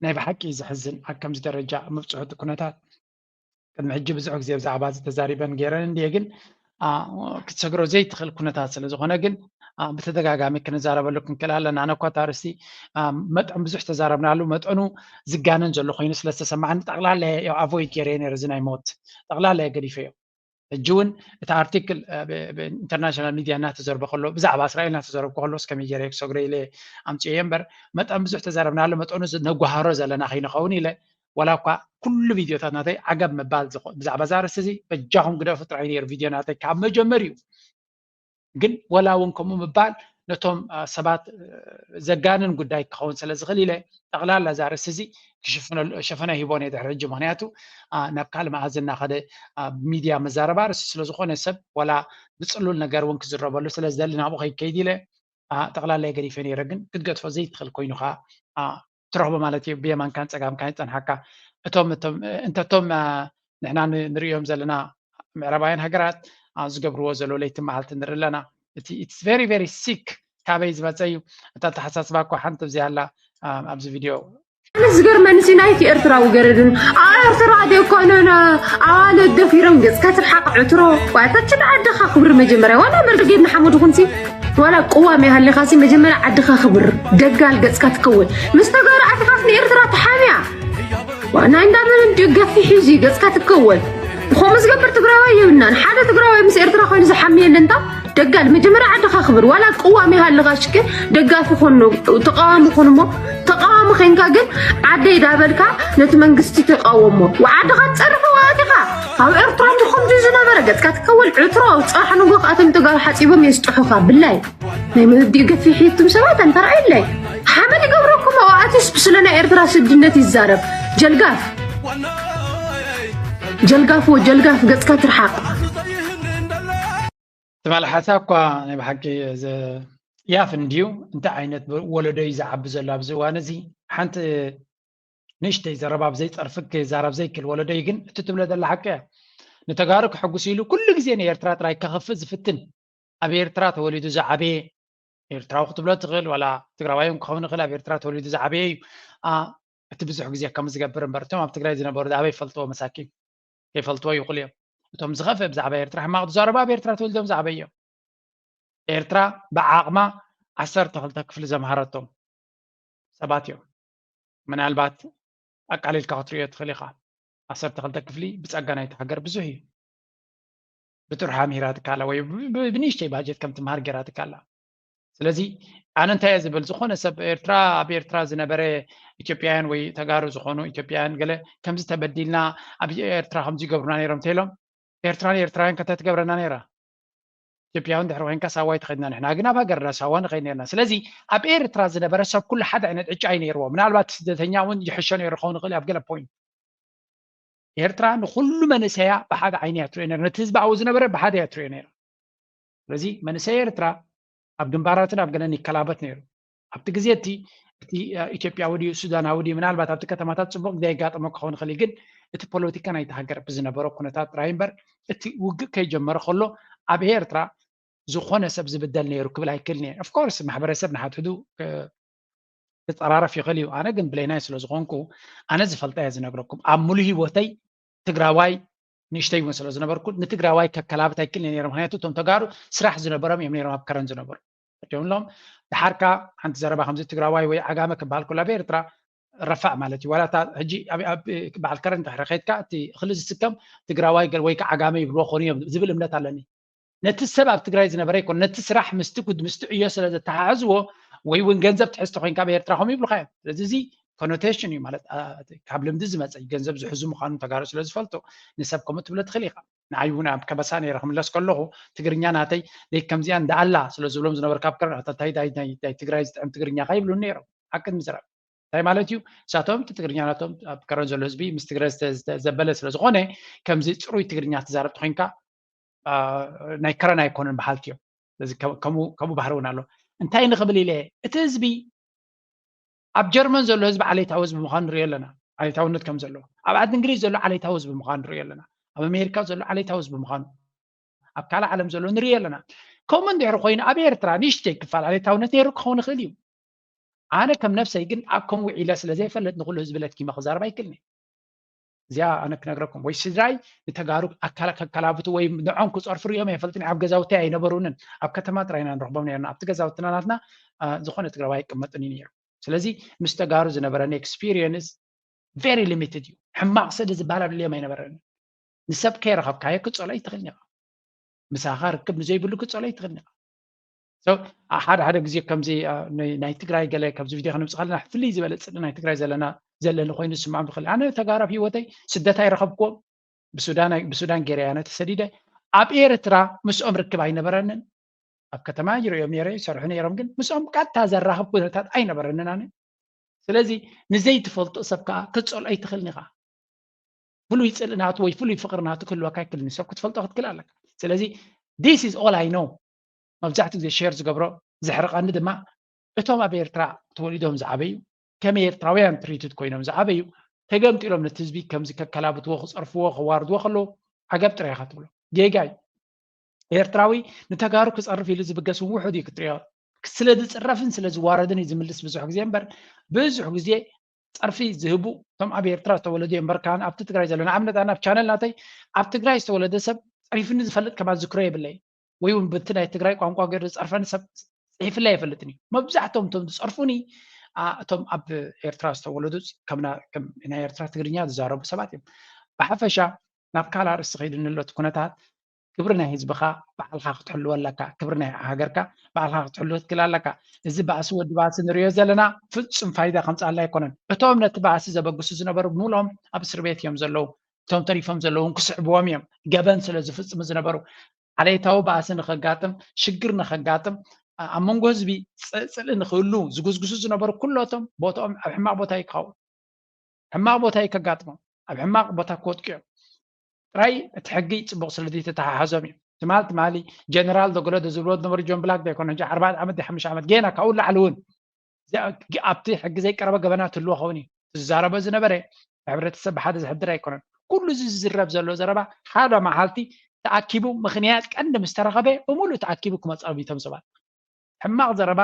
ናይ ብሓቂ ዘሕዝን። ኣብ ከምዚ ደረጃ ምብጽሑ እቲ ኩነታት፣ ቅድሚ ሕጂ ብዙሕ ግዜ ብዛዕባ እዚ ተዛሪበን ገይረን እንድየ፣ ግን ክትሰግሮ ዘይትኽእል ኩነታት ስለ ዝኾነ ግን ብተደጋጋሚ ክንዛረበሉ ክንክእል ኣለና። ኣነ እኳ እታ ኣርእስቲ መጠን ብዙሕ ተዛረብናሉ፣ መጠኑ ዝጋነን ዘሎ ኮይኑ ስለ ዝተሰማዓኒ ጠቕላላ ኣቮይድ ገይረዮ ነይረ። እዚ ናይ ሞት ጠቕላላ ገዲፈዮ። ሕጂ እውን እቲ ኣርቲክል ኢንተርናሽናል ሚድያ እናተዘርበ ከሎ፣ ብዛዕባ እስራኤል እናተዘረብኩ ከሎ እስከመይ ገይረ ክሰግሮ ኢለ ኣምፅዮ እየ እምበር፣ መጠን ብዙሕ ተዛረብናሉ፣ መጠኑ ነጓሃሮ ዘለና ከይንኸውን ኢለ ዋላ እኳ ኩሉ ቪድዮታት ናተይ ዓገብ ምባል ብዛዕባ እዛ ኣርእስቲ እዚ በጃኹም ግደፉ ጥራይ ነይሩ ቪድዮ ናተይ ካብ መጀመሪኡ። ግን ወላ እውን ከምኡ ምባል ነቶም ሰባት ዘጋንን ጉዳይ ክኸውን ስለ ዝኽእል ኢለ ጠቕላላ እዛ ኣርእስቲ እዚ ክሽፍነሉ ሸፈነ ሂቦ ነየ ድሕሪ ሕጂ። ምኽንያቱ ናብ ካልእ መኣዝን እናኸደ ኣብ ሚድያ መዛረባ ኣርእስቲ ስለ ዝኾነ ሰብ ዋላ ብፅሉል ነገር እውን ክዝረበሉ ስለ ዝደሊ ናብኡ ከይከይድ ኢለ ጠቕላላ ገዲፈ ነይረ። ግን ክትገድፎ ዘይትኽእል ኮይኑ ከዓ ትረኽቦ ማለት እዩ። ብየማንካን ፀጋምካን ይፀንሓካ። እቶም እንተቶም ንሕና ንርእዮም ዘለና ምዕራባውያን ሃገራት ዝገብርዎ ዘለዉ ለይቲ መዓልቲ ንርኢ ኣለና። እቲ it's very very sick ካበይ ዝመፀ እዩ? እቲ ኣተሓሳስባ እኳ ሓንቲ ብዘይ ኣላ ኣብዚ ቪድዮ። ኣነ ዝገርመኒ ሲ ናይቲ ኤርትራዊ ገረድን ኣብ ኤርትራ ደኮነና ኣዋልድ ደፊሮም ገጽካ ትርሓቕ ዕትሮ ዋታችን ዓድኻ ክብሪ መጀመርያ ዋላ መርጌድ ንሓመዱ ኩንሲ ዋላ ቅዋም ይሃልኻሲ መጀመርያ ዓድኻ ክብር ደጋል ገጽካ ትከውን ምስ ተጋሩ ኣትኻስ ንኤርትራ ተሓምያ ዋና እንዳበለ እንዲ ገፊሕ ሂዚ ገጽካ ትከወል። ከምኡ ዝገብር ትግራዋይ የብልናን። ሓደ ትግራዋይ ምስ ኤርትራ ኮይኑ ዝሓሚ የለን። እንታ ደጋል መጀመርያ ዓድኻ ክብር። ዋላ ቅዋም ይሃልኻ ሽክ ደጋፊ ኮኖ ተቃዋሚ ኮንሞ ተቃዋሚ ኸንካ ግን ዓደይ ዳበልካ ነቲ መንግስቲ ተቃወሞ። ወዓድኻ ትጸርፍ ወኣቲኻ ኣብ ኤርትራ እንዲ ከምዚ ዝነበረ ገጽካ ትከወል ዕትሮ ጽባሕ ንጎ ከኣቶም ተጋሩ ሓጺቦም የስጥሑኻ ብላይ። ናይ መህዲ ገፊሕ ይትም ሰባት ኣንተራእየለይ ሓመድ ይገብረኩም። ኣዋኣትስ ብስለ ናይ ኤርትራ ስድነት ይዛረብ ጀልጋፍ ጀልጋፍ ወ ጀልጋፍ ገጽካ ትርሓቕ። ትማል ሓሳብ እኳ ናይ ብሓቂ ዘያፍ እንድዩ። እንታይ ዓይነት ወለዶ እዩ ዝዓቢ ዘሎ ኣብዚ እዋን እዚ? ሓንቲ ንእሽተይ ዘረባ ብዘይ ጸርፊ ክዛረብ ዘይክእል ወለዶ እዩ። ግን እቲ ትብሎ ዘላ ሓቂ እያ። ንተጋሩ ክሕጉስ ኢሉ ኩሉ ግዜ ንኤርትራ ጥራይ ከኽፍእ ዝፍትን ኣብ ኤርትራ ተወሊዱ ዝዓበየ ኤርትራዊ ክትብሎ ትኽእል ዋላ ትግራዋይ እውን ክኸውን ይኽእል ኣብ ኤርትራ ተወሊዱ ዝዓበየ እዩ። እቲ ብዙሕ ግዜ ከም ዝገብር እምበር እቶም ኣብ ትግራይ ዝነበሩ ኣበይ ፈልጥዎ መሳኪን ከይፈልጥዎ ይኽእሉ እዮም። እቶም ዝኸፍእ ብዛዕባ ኤርትራ ሕማቕ ዝዛረቡ ኣብ ኤርትራ ተወሊዶም ዝዓበዩ እዮም። ኤርትራ ብዓቕማ ዓሰርተ ክልተ ክፍሊ ዘምሃረቶም ሰባት እዮም። ምናልባት ኣቃሊልካ ክትሪኦ ትኽእል ኢኻ። ዓሰርተ ክልተ ክፍሊ ብጸጋ ናይቲ ሃገር ብዙሕ እዩ። ብጥርሑ ኣምሂራትካ ኣላ ወይ ብንእሽተይ ባጀት ከም ትምሃር ገይራትካ ኣላ። ስለዚ ኣነ እንታይ እየ ዝብል፣ ዝኾነ ሰብ ኤርትራ ኣብ ኤርትራ ዝነበረ ኢትዮጵያውያን ወይ ተጋሩ ዝኾኑ ኢትዮጵያውያን ገለ ከምዚ ተበዲልና ኣብ ኤርትራ ከምዚ ይገብሩና ነይሮም እንተኢሎም ኤርትራ ንኤርትራውያን ከንታይ ትገብረና ነይራ? ኢትዮጵያውያን ድሕሪ ኮይንካ ሳዋ ኣይትኸድና ንሕና ግን ኣብ ሃገርና ሳዋ ንኸይድ ነርና። ስለዚ ኣብ ኤርትራ ዝነበረ ሰብ ኩሉ ሓደ ዓይነት ዕጫ እዩ ነይርዎ። ምናልባት ስደተኛ እውን ይሕሾ ነይሩ ክኸውን ይኽእል ኣብ ገለ ፖይንት። ኤርትራ ንኹሉ መንእሰያ ብሓደ ዓይኒ እያ ትሪኦ ነይራ። ነቲ ህዝቢ ኣብኡ ዝነበረ ብሓደ እያ ትሪኦ ነይራ። ስለዚ መንእሰይ ኤርትራ ኣብ ግንባራትን ኣብ ገለን ይከላበት ነይሩ። ኣብቲ ግዜ እቲ እቲ ኢትዮጵያዊ ድዩ ሱዳናዊ ድዩ ምናልባት ኣብቲ ከተማታት ፅቡቅ ግዜ ይጋጠሞ ክኸውን ይኽእል ግን እቲ ፖለቲካ ናይቲ ሃገር ብዝነበሮ ኩነታት ጥራይ እምበር እቲ ውግእ ከይጀመረ ከሎ ኣብ ኤርትራ ዝኾነ ሰብ ዝብደል ነይሩ ክብል ኣይክእል እየ። ኦፍኮርስ ማሕበረሰብ ንሓትሕዱ ክፀራረፍ ይኽእል እዩ። ኣነ ግን ብሌናይ ስለ ዝኾንኩ ኣነ ዝፈልጣ እየ ዝነግረኩም። ኣብ ሙሉ ህይወተይ ትግራዋይ ንእሽተይ እውን ስለ ዝነበርኩ ንትግራዋይ ከከላብት ኣይክእል ነይረ። ምክንያቱ እቶም ተጋሩ ስራሕ ዝነበሮም እዮም ነይሮም ኣብ ከረን ዝነበሩ እዮም ሎም ድሓርካ ሓንቲ ዘረባ ከምዚ ትግራዋይ ወይ ዓጋመ ክበሃል ከሎ ኣብ ኤርትራ ረፋዕ ማለት እዩ። ዋላ እታ ሕጂ በዓል ከረን ድሕሪ ከይድካ እቲ እኽሊ ዝስከም ትግራዋይ ወይ ከዓ ዓጋመ ይብልዎ ኾኑ እዮም ዝብል እምነት ኣለኒ። ነቲ ሰብ ኣብ ትግራይ ዝነበረ ይኮን ነቲ ስራሕ ምስቲ ጉድ ምስቲ ዕዮ ስለ ዘተሓሕዝዎ ወይ እውን ገንዘብ ትሕዝቲ ኮይንካ ኣብ ኤርትራ ከምኡ ይብሉካ እዮም። ስለዚ እዚ ኮኖቴሽን እዩ ማለት ካብ ልምዲ ዝመፀ ገንዘብ ዝሕዙ ምዃኑ ተጋሩ ስለ ዝፈልጡ ንሰብ ከምኡ ትብሎ ትኽእል ኢኻ። ንዓይ እውን ኣብ ከበሳ ነይረ ክምለስ ከለኹ ትግርኛ ናተይ ደይ ከምዚኣ እንዳኣላ ስለ ዝብሎም ዝነበርካ ኣብ ከረን እንታይ ናይ ትግራይ ዝጥዕም ትግርኛ ካ ይብሉን ነይሮም። ሓቂ ንምዝራብ እንታይ ማለት እዩ? ንሳቶም እቲ ትግርኛ ናቶም ኣብ ከረን ዘሎ ህዝቢ ምስ ትግረ ዘበለ ስለ ዝኾነ፣ ከምዚ ፅሩይ ትግርኛ ትዛረብ ተኮይንካ ናይ ከረን ኣይኮነን በሃልቲ እዮም። ስለዚ ከምኡ ባህሪ እውን ኣሎ። እንታይ ንኽብል ኢለ፣ እቲ ህዝቢ ኣብ ጀርመን ዘሎ ህዝቢ ዓሌታዊ ህዝቢ ምዃኑ ንሪኦ ኣለና፣ ዓሌታውነት ከም ዘለዎ። ኣብ ዓዲ እንግሊዝ ዘሎ ዓሌታዊ ህዝቢ ምዃኑ ንሪኦ ኣለና፣ ኣብ ኣሜሪካ ዘሎ ዓሌታዊ ህዝቢ ምዃኑ፣ ኣብ ካልእ ዓለም ዘሎ ንሪኦ ኣለና። ከምኡ እንድሕር ኮይኑ ኣብ ኤርትራ ንእሽተይ ክፋል ዓሌታውነት ነይሩ ክኸውን ይኽእል እዩ። ኣነ ከም ነብሰይ ግን ኣብ ከምኡ ዒለ ስለ ዘይፈልጥ ንኹሉ ህዝቢ ለትኪመ ክዛረብ ኣይክእልን እየ። እዚኣ ኣነ ክነግረኩም ወይ ስድራይ ንተጋሩ ከከላብቱ ወይ ንዖም ክፀርፉ ሪኦም ኣይፈልጥን። ኣብ ገዛውቲ ኣይነበሩንን፣ ኣብ ከተማ ጥራይ ኢና ንረኽቦም ነርና። ኣብቲ ገዛውትና ናትና ዝኾነ ትግራዋይ ኣይቅመጥን እዩ ነይሩ። ስለዚ ምስ ተጋሩ ዝነበረኒ experience very limited እዩ። ሕማቕ ስእሊ ዝበሃል ኣብ ልዕሊኦም ኣይነበረንን። ንሰብ ከይረኸብካዮ ክፀሎ ኣይትኽእልን ኢኻ። ምሳኻ ርክብ ንዘይብሉ ክፀሎ ኣይትኽእልን ኢኻ። ሓደ ሓደ ግዜ ከምዚ ናይ ትግራይ ገለ ከምዚ ቪድዮ ከነምፅእ ከለና ፍልይ ዝበለ ፅልኢ ናይ ትግራይ ዘለና ዘለኒ ኮይኑ ዝስምዖም ይኽእል። ኣነ ተጋሩ ኣብ ህይወተይ ስደት ኣይረኸብኩዎም። ብሱዳን ገይረ ኣነ ተሰዲደ። ኣብ ኤርትራ ምስኦም ርክብ ኣይነበረንን። ኣብ ከተማ ይርእዮም ነይረ፣ ይሰርሑ ነይሮም፣ ግን ምስኦም ቀጥታ ዘራኽብ ኩነታት ኣይነበረንን ኣነ። ስለዚ ንዘይትፈልጦ ሰብ ከዓ ክትፀልኦ ኣይትኽእልን ኢኻ። ፍሉይ ፅልኢ ናቱ ወይ ፍሉይ ፍቕሪ ናቱ ክህልወካ ኣይክእልን፣ ሰብ ክትፈልጦ ክትክእል ኣለካ። ስለዚ this is all I know። መብዛሕትኡ ግዜ ሸር ዝገብሮ ዘሕርቐኒ ድማ እቶም ኣብ ኤርትራ ተወሊዶም ዝዓበዩ ከም ኤርትራውያን ትሪትድ ኮይኖም ዝዓበዩ ተገምጢሎም ነቲ ህዝቢ ከምዚ ከከላብትዎ ክፀርፍዎ ከዋርድዎ ከለዉ ዓገብ ጥራይ ኢኻ ትብሎ። ጌጋ እዩ። ኤርትራዊ ንተጋሩ ክፀርፍ ኢሉ ዝብገስ እውን ውሑድ እዩ ክትሪኦ። ስለ ዝፅረፍን ስለ ዝዋረድን እዩ ዝምልስ ብዙሕ ግዜ እምበር ብዙሕ ግዜ ፀርፊ ዝህቡ እቶም ኣብ ኤርትራ ዝተወለዱ እዮም እምበር ከዓ ኣብቲ ትግራይ ዘሎ ንኣብነት ኣነ ኣብ ቻነል ናተይ ኣብ ትግራይ ዝተወለደ ሰብ ፀሪፍኒ ዝፈልጥ ከማ ዝክሮ የብለይ ወይ እውን ብቲ ናይ ትግራይ ቋንቋ ገይሩ ዝፀርፈኒ ሰብ ፅሒፍለይ ኣይፈልጥን እዩ። መብዛሕቶም እቶም ዝፀርፉኒ እቶም ኣብ ኤርትራ ዝተወለዱ ከም ናይ ኤርትራ ትግርኛ ዝዛረቡ ሰባት እዮም። ብሓፈሻ ናብ ካልእ ኣርእስቲ ከይዱ ንሎ እቲ ኩነታት ክብሪ ናይ ህዝብኻ ባዕልኻ ክትሕልዎ ኣለካ። ክብሪ ናይ ሃገርካ ባዕልኻ ክትሕልዎ ትክእል ኣለካ። እዚ ባእሲ ወዲ ባእሲ ንሪኦ ዘለና ፍጹም ፋይዳ ከምፅኣላ ኣይኮነን። እቶም ነቲ ባእሲ ዘበግሱ ዝነበሩ ብምልኦም ኣብ እስር ቤት እዮም ዘለዉ። እቶም ተሪፎም ዘለዉ እውን ክስዕብዎም እዮም። ገበን ስለ ዝፍፅሙ ዝነበሩ ዓሌታዊ ባእሲ ንኸጋጥም ሽግር ንኸጋጥም ኣብ መንጎ ህዝቢ ፅልኢ ንክህሉ ዝጉዝግሱ ዝነበሩ ኩሎቶም ቦታኦም ኣብ ሕማቕ ቦታ እዩ ክኸውን። ሕማቕ ቦታ እዩ ከጋጥሞም። ኣብ ሕማቕ ቦታ ክወድቁ እዮም። ጥራይ እቲ ሕጊ ፅቡቕ ስለ ዘይተተሓሓዞም እዩ። ትማል ትማሊ ጀነራል ዶገሎዶ ዝብልዎ ዝነበሩ ጆን ብላክ ዶ ኣይኮነ ሕጂ ኣርባዕተ ዓመት ዲ ሓሙሽተ ዓመት ገና ካብኡ ላዕሊ እውን ኣብቲ ሕጊ ዘይቀረበ ገበናት ህልዎ ኸውን እዩ። ዝዛረቦ ዝነበረ ሕብረተሰብ ብሓደ ዝሕድር ኣይኮነን። ኩሉ እዚ ዝዝረብ ዘሎ ዘረባ ሓደ መዓልቲ ተኣኪቡ ምኽንያት ቀንዲ ምስ ተረኸበ ብምሉእ ተኣኪቡ ክመፅኦም እዩ እቶም ሰባት። ሕማቕ ዘረባ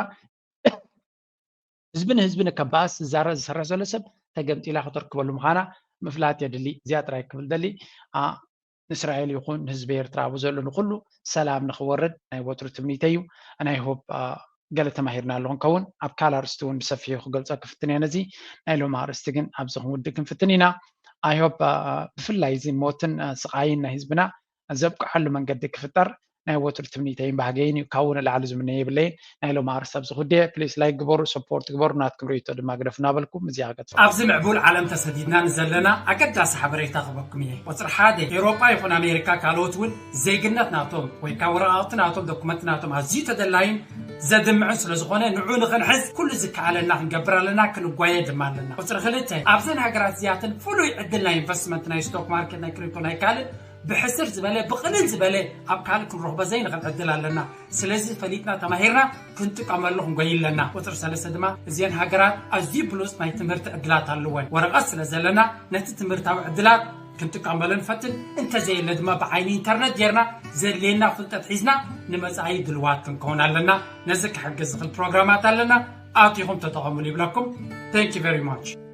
ህዝቢ ንህዝቢ ንከባእስ ዝዛረ ዝሰርሕ ዘሎ ሰብ ተገምጢላ ክትርክበሉ ምዃና ምፍላጥ የድሊ። እዚኣ ጥራይ ክብል ደሊ ንእስራኤል ይኹን ንህዝቢ ኤርትራ ኣብ ዘሎ ንኩሉ ሰላም ንክወርድ ናይ ወትሩ ትምኒተይ እዩ። ናይ ሆፕ ገለ ተማሂርና ኣሎ ክንከውን ኣብ ካልእ ኣርእስቲ እውን ብሰፊሑ ክገልፆ ክፍትን እየ። ነዚ ናይ ሎሚ ኣርእስቲ ግን ኣብዚ ክንውድእ ክንፍትን ኢና። ኣይ ሆፕ ብፍላይ እዚ ሞትን ስቃይን ናይ ህዝብና ዘብቅዓሉ መንገዲ ክፍጠር ናይ ወትሩ ትምኒተይን ባህገይን እዩ። ካብኡ ንላዕሊ ዝምነዮ የብለይን። ናይ ሎሚ ኣርእስቲ ኣብዚ ክውድእ እየ። ፕሊስ ላይክ ግበሩ፣ ሰፖርት ግበሩ፣ ናትኩም ርእይቶ ድማ ግደፉ እናበልኩም እዚኣ ገጽ ኣብዚ ምዕቡል ዓለም ተሰዲድና ንዘለና ኣገዳሲ ሓበሬታ ክበኩም እየ። ቁፅሪ ሓደ፣ ኤውሮጳ ይኹን ኣሜሪካ ካልኦት እውን ዜግነት ናቶም ወይ ከዓ ወረቃቕቲ ናቶም ዶኩመንት ናቶም ኣዝዩ ተደላይን ዘድምዕን ስለዝኾነ ንዑ ንኽንሕዝ ኩሉ ዝከኣለና ክንገብር ኣለና፣ ክንጓየ ድማ ኣለና። ቁፅሪ ክልተ፣ ኣብዘን ሃገራት እዚኣተን ፍሉይ ዕድል ናይ ኢንቨስትመንት ናይ ስቶክ ማርኬት ናይ ክሪፕቶ ናይ ካልእ ብሕስር ዝበለ ብቕልል ዝበለ ኣብ ካልእ ክንረኽቦ ዘይንኽእል ዕድል ኣለና። ስለዚ ፈሊጥና ተማሂርና ክንጥቀመሉ ክንጎይ ኣለና። ቁፅሪ ሰለስተ ድማ እዚአን ሃገራት ኣዝዩ ብሉፅ ናይ ትምህርቲ ዕድላት ኣለወን። ወረቐት ስለ ዘለና ነቲ ትምህርታዊ ዕድላት ክንጥቀመሉ ንፈትን፣ እንተዘየለ ድማ ብዓይኒ ኢንተርነት ጌርና ዘድልየና ፍልጠት ሒዝና ንመፃኢ ድልዋት ክንከውን ኣለና። ነዚ ክሕግዝ ዝኽእል ፕሮግራማት ኣለና፣ ኣቲኹም ተጠቐሙሉ ይብለኩም። Thank you very much።